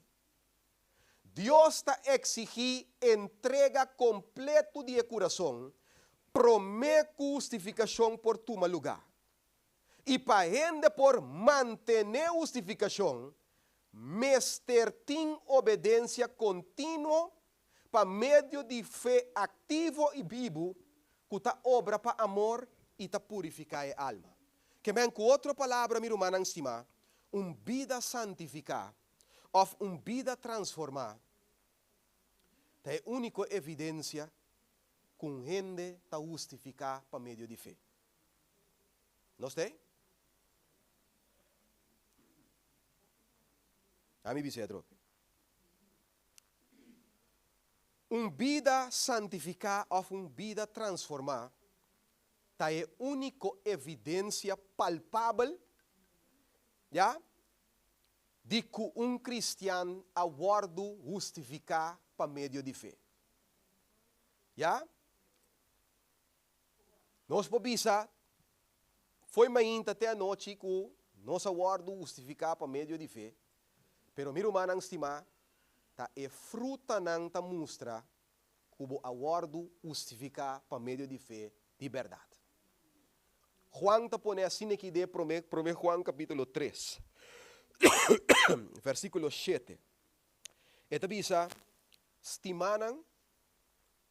Dios ta eksigí entrega kompletu di e kurason promé ku hustifikashon por tuma lugá. I pa hende por mantené hustifikashon, mester tin obedensia kontinuo pa medio di fe aktivo i bibu ku ta obra pa amor i ta purifiká e alma. Ke men ku otro palabra, mi rumannan stimá, un bida santifiká òf un bida transformá ta e úniko evidensia ku un hende ta hustifiká pa medio di fe. Nos t'ei? Ami bisa e atrobe. Un bida santifiká òf un bida transformá ta e úniko evidensia palpabel, ya, di ku un kristian a wòrdu hustifiká pa medio di fe. Ya? Nos por bisa fo'i mainta te anochi ku nos a wòrdu hustifiká pa medio di fe, pero mi rumannan stimá, ta e frutanan ta mustra ku bo a wòrdu hustifiká pa medio di fe di bèrdat. Juan ta pone asina aki den promé promé Juan kapítulo tres, versíkulo shete. E ta bisa, Stimánan,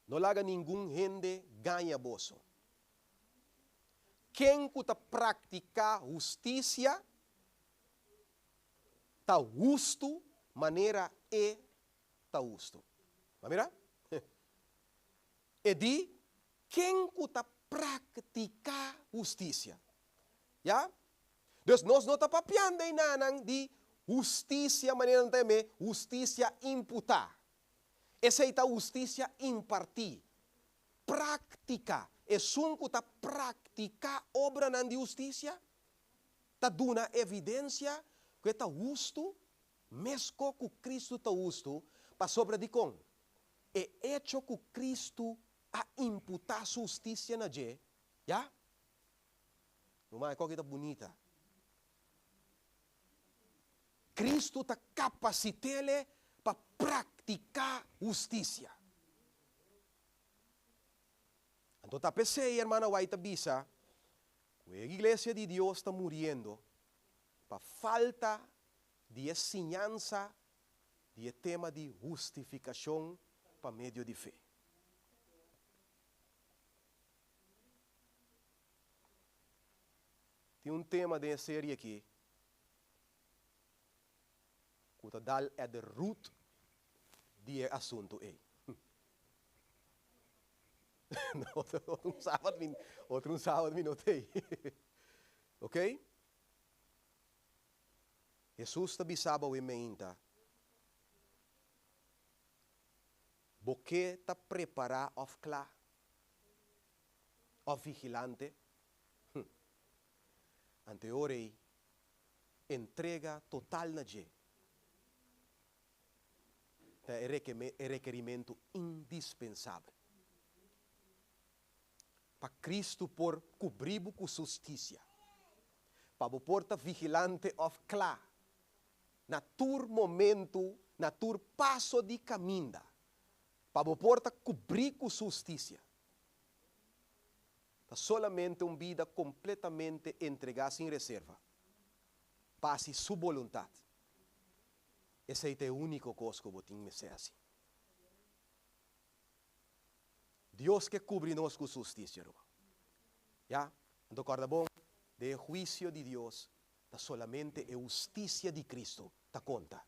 No laga ningun hende gaña boso. Ken ku ta praktiká hustisia ta hustu manera e ta hustu. Bo a mira? E di, Ken ku ta praktiká hustisia. Ya? Dus nos no ta papiando einanan di hustisia manera nan ta yam'é hustisia imputá. Esei ta hustisia impartí, práktika. Esun ku ta praktiká obranan di hustisia ta duna evidensia ku e ta hustu meskos ku Kristu ta hustu, pasobra dikon? E echo ku Kristu a imputá su hustisia na dje, ya? Ruman, e koki ta bunita. Kristu ta kapasit'ele pa praktiká hustisia. Anto ta p'esei Hermana White ta bisa ku e iglesia di Dios ta muriendo pa falta di e siñansa di e tema di hustifikashon pa medio di fe. Tin un tema den e serie aki ku ta dal at the root di e asuntu ei. Otro un sabat mi, otro un sabat mi no t'ei. Ok? Hesus ta bisa bo e meinta, Bo ke ta prepará òf kla òf vigilante? Hm. Anto e ora ei, entrega total na dje ta e rekerimentu indispensabel pa Kristu por kubrí bo ku su hustisia, pa bo por ta vigilante òf kla na tur momentu, na tur paso di kaminda, pa bo por ta kubrí ku su hustisia. Ta solamente un bida kompletamente entregá sin reserva pa hasi Su boluntat. Esei ta e úniko kos ku bo tin mester hasi. Dios ke kubri nos ku Su hustisia, ruman. Ya, anto kòrda bon, den e huisio di Dios ta solamente e hustisia di Kristu ta konta.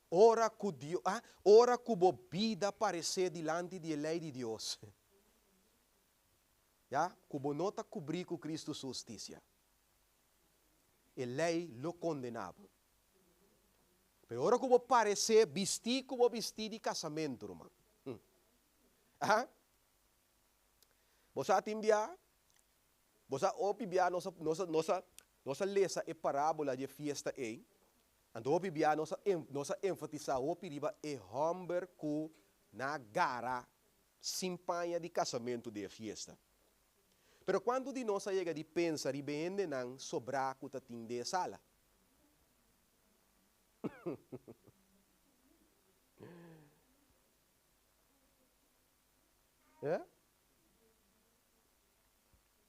Ora ku Dio, ah, ora ku bo bida paresé dilanti di e lei di Dios, ya, ku bo no ta kubrí ku Kristu su hustisia, e lei lo kondená bo. Pero ora ku bo paresé bistí ku bo bistí di kasamentu, ruman, hm, ah, bo sa tin bia, bo sa hopi bia nos a, nos a, nos a, nos a lesa e parábola di e fiesta ei, Anto hopi bia nos a nos a enfatisá hopi riba e hòmber ku na gara sin paña di kasamentu den e fiesta. Pero kuantu di nos a yega di pensa riba e hendenan sobrá ku ta tin den e sala?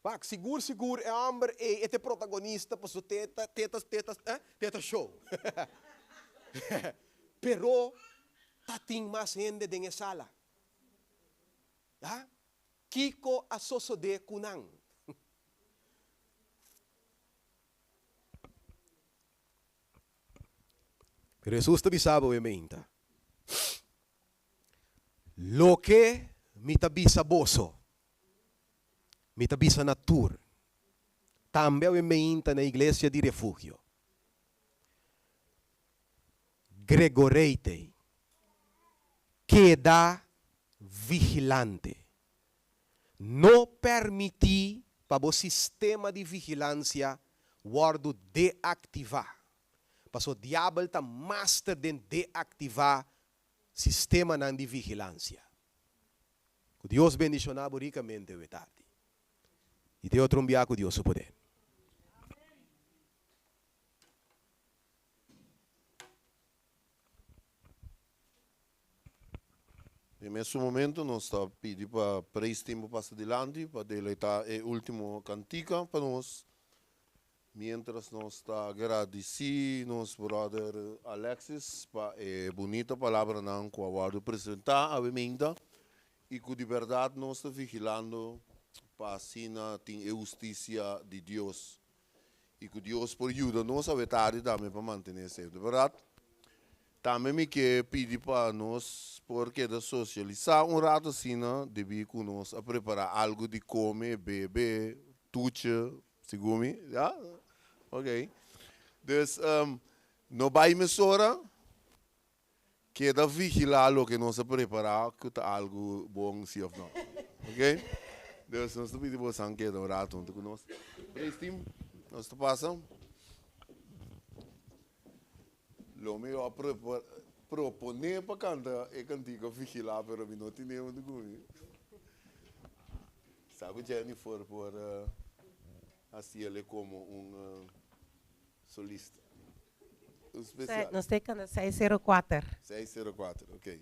Wak, sigur sigur e hòmber ei e ta e protagonista pasobra te ta te ta te ta eh te ta show. Pero ta tin mas hende den e sala. Ya? Kiko a sosodé ku nan? Pero Hesus ta bisa bo e meinta, Loke mi ta bisa boso, mi ta bisa na tur, tambe awe meinta na iglesia di Refugio. Gregoreitei, keda vigilante. No permití pa bo sistema di vigilansia wòrdu deaktivá, paso diabel ta master den deaktivá sistemanan di vigilansia. Ku Dios bendishoná bo rikamente awe tardi. I te otro un bia ku Dios su poder. Den mesun momento nos ta pidi pa Praise Team por pasa dilanti pa deleita e ultimo cantica pa nos. Mientras nos ta gradici nos brother Alexis pa e bunita palabranan cu a wordo presenta awe minta y cu di berdad nos ta vigilando pa asina tin e husticia di Dios y cu Dios por yuda nos awe tardi tambe pa mantene esey. Di berdad, tambe mi ke pidi pa nos por keda socialisa un rato asina debi cu nos a prepara algo di come, bebe, tuche, segun mi, ya? Ok. Dus, no bay mesora, keda vigila loke nos a prepara cu ta algo bon si of no. Ok? Dus nos ta pidi bosan keda un rato hunto cu nos. Praise team, nos ta pasa. Lo mi a propone pa canta e cantica Vigila pero mi no tine hunto cu mi. Sa cu Jennifer por haciele como un solista. Un special. Nos ta canta 604. 604, ok.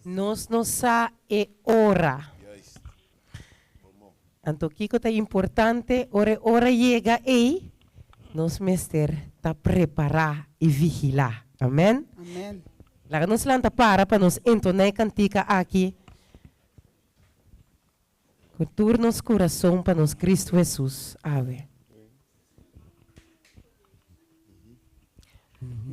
Nos no sa e ora. Juist. Bon bon. Anto kiko ta importante ora e ora yega ei, nos mester ta prepará i vigilá. Amen. Amen. Laga nos lanta para pa nos entoná e kantika aki ku tur nos kurason pa nos Kristu Hesus. Awe.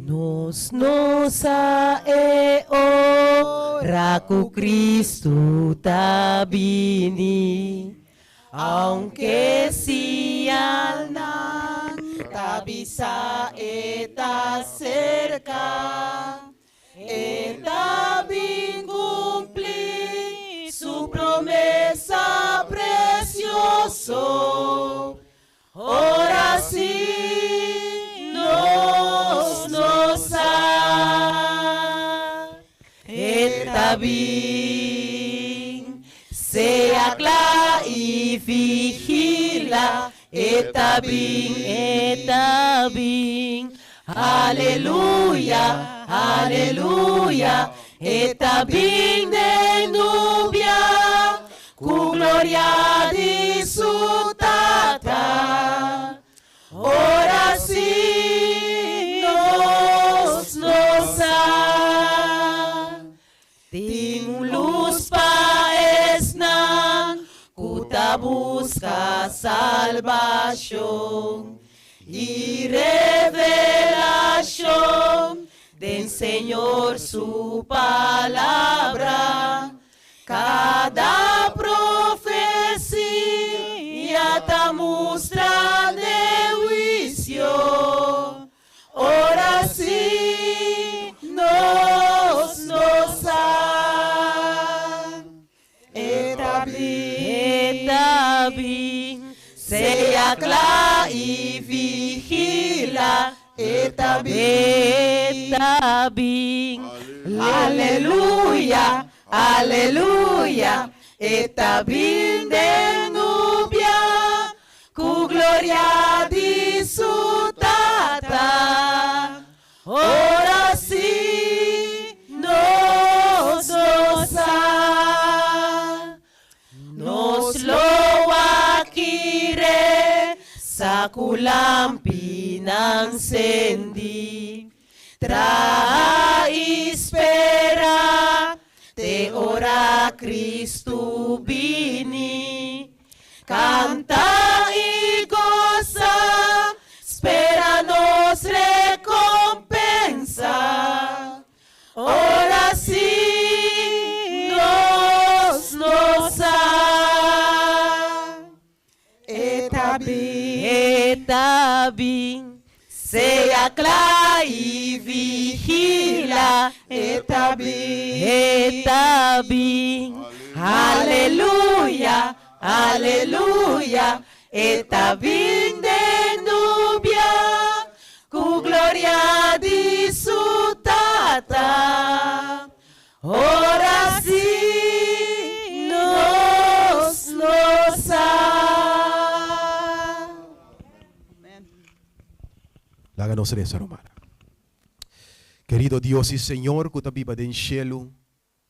Nos no sa e ora ku Kristu ta bini, aunke siñalnan ta bisa e ta serka. E ta bin kumpli su promesa presioso. Ora si nos no sa, e ta bin. Sea kla i vigila, e ta bin, e ta bin. Aleluya, aleluya, e ta bin den nubia ku gloria di su Tata. Ora si nos no sa, tin un lus pa esnan ku ta buska salbashon i revelashon den Señor su Palabra. Kada profesia ta mustra n'e huisio. Ora si nos no sa, e ta bin. E ta bin. Sea kla i vigila, e ta bin. E ta bin. Aleluya, aleluya, e ta bin den nubia. Ku gloria di su Tata, ora si nos. Kandilnan sendi. Traha i spera te ora Kristu bini. Kanta i gosa, spera nos rekompensa. Ora si nos no sa. E ta bin. E ta bin. Sea kla i vigila. E ta bin. E ta bin. Aleluya, aleluya. E ta bin den nubia. Ku gloria di su Tata. Ora si nos lo sa. Laga nos resa, rumannan. Kerido Dios i Señor ku ta biba den shelu,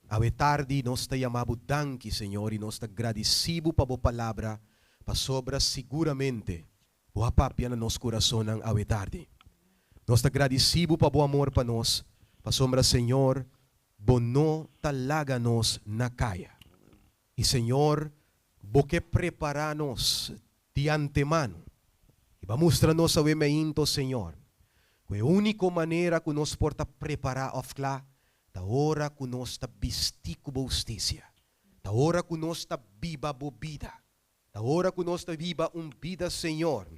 awe tardi nos ta yama Bo danki, Señor, i nos ta gradisí Bo pa Bo palabra, pasobra siguramente Bo a papia na nos kurasonnan awe tardi. Nos ta gradisí Bo pa Bo amor pa nos, pasobra, Señor, Bo no ta laga nos na kaya. I, Señor, Bo ke prepará nos di antemano. I Bo a mustra nos awe meinto, Señor, ku e úniko manera ku nos por ta prepará òf kla ta ora ku nos ta bistí ku Bo hustisia, ta ora ku nos ta biba Bo bida. Ta ora ku nos ta biba un bida Señor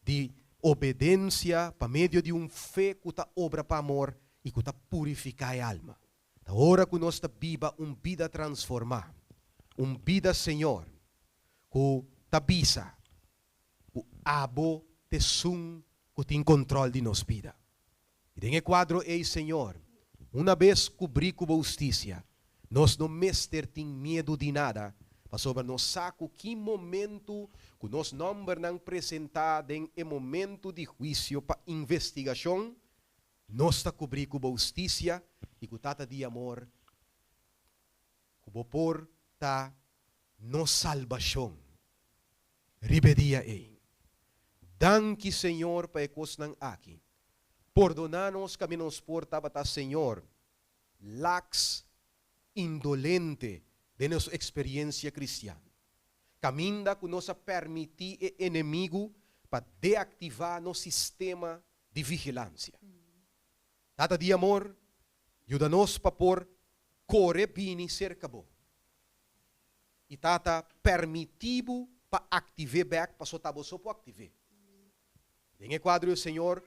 di obedensia pa medio di un fe ku ta obra pa amor i ku ta purifiká e alma. Ta ora ku nos ta biba un bida transformá, un bida Señor ku ta bisa ku abo t'esun ku tin kontròl di nos bida. I den e kuadro ei, Señor, una bes kubrí ku bo hustisia, nos no mester tin miedu di nada, pasobra nos sa ku ki momentu ku nos nòmbernan presentá den e momentu di huisio pa investigashon, nos ta kubrí ku bo hustisia i ku Tata di amor, ku bo por ta nos salbashon riba e dia ei. Danki, Señor, pa e kosnan aki. Pordoná nos kaminda nos por tabata, Señor, laks, indolente den nos eksperiensia kristian. Kaminda ku nos a permití e enemigu pa deaktivá nos sistema di vigilansia. Tata di amor, yuda nos pa por kore bini serka Bo. I Tata permití Bo pa aktiv'é bèk paso ta Bo so por aktiv'é. Den e kuadro yo Señor,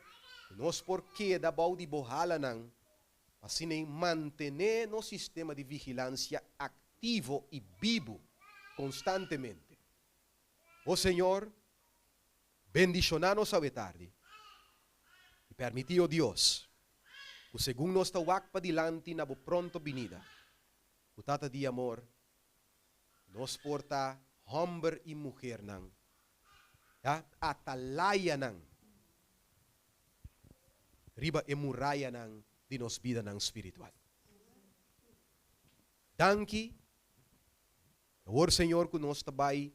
ku nos por keda bou di Bo halanan pa asina ei mantené nos sistema di vigilansia aktivo i bibu konstantemente. O Señor, bendishoná nos awe tardi i permití, o Dios, ku segun nos ta wak padilanti na Bo pronto binida, ku Tata di amor, nos por ta hòmber i muhernan, ya, atalayanan riba e murayanan di nos bidanan spiritual. Danki. Awor, Señor, ku nos ta bai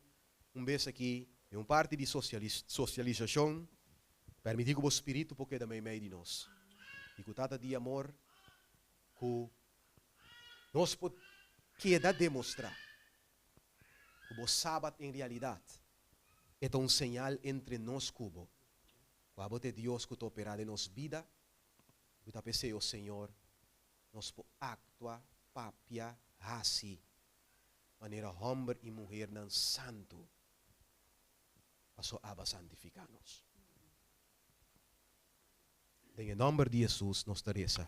un bes aki den un parti di sosialisashon, permití ku Bo Spiritu por keda meimei di nos i ku Tata di amor ku nos por keda demostrá ku Bo Sabat en realidat e ta un señal entre nos ku Bo, ku abo ta e Dios ku ta operá den nos bida i ku ta p'esei, o Señor, nos por aktua, papia, hasi manera hòmber i muhernan santu, paso Abba santifiká nos. Den e nòmber di Hesus nos ta resa.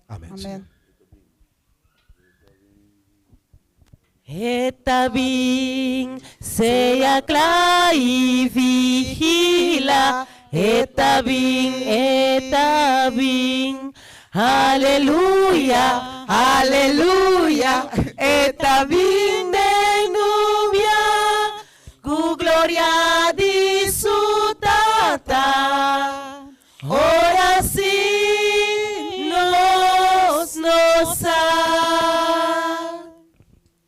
Amèn, Señor. E ta bin, sea kla i vigila. E ta bin, e ta bin. Aleluya, aleluya. E ta bin.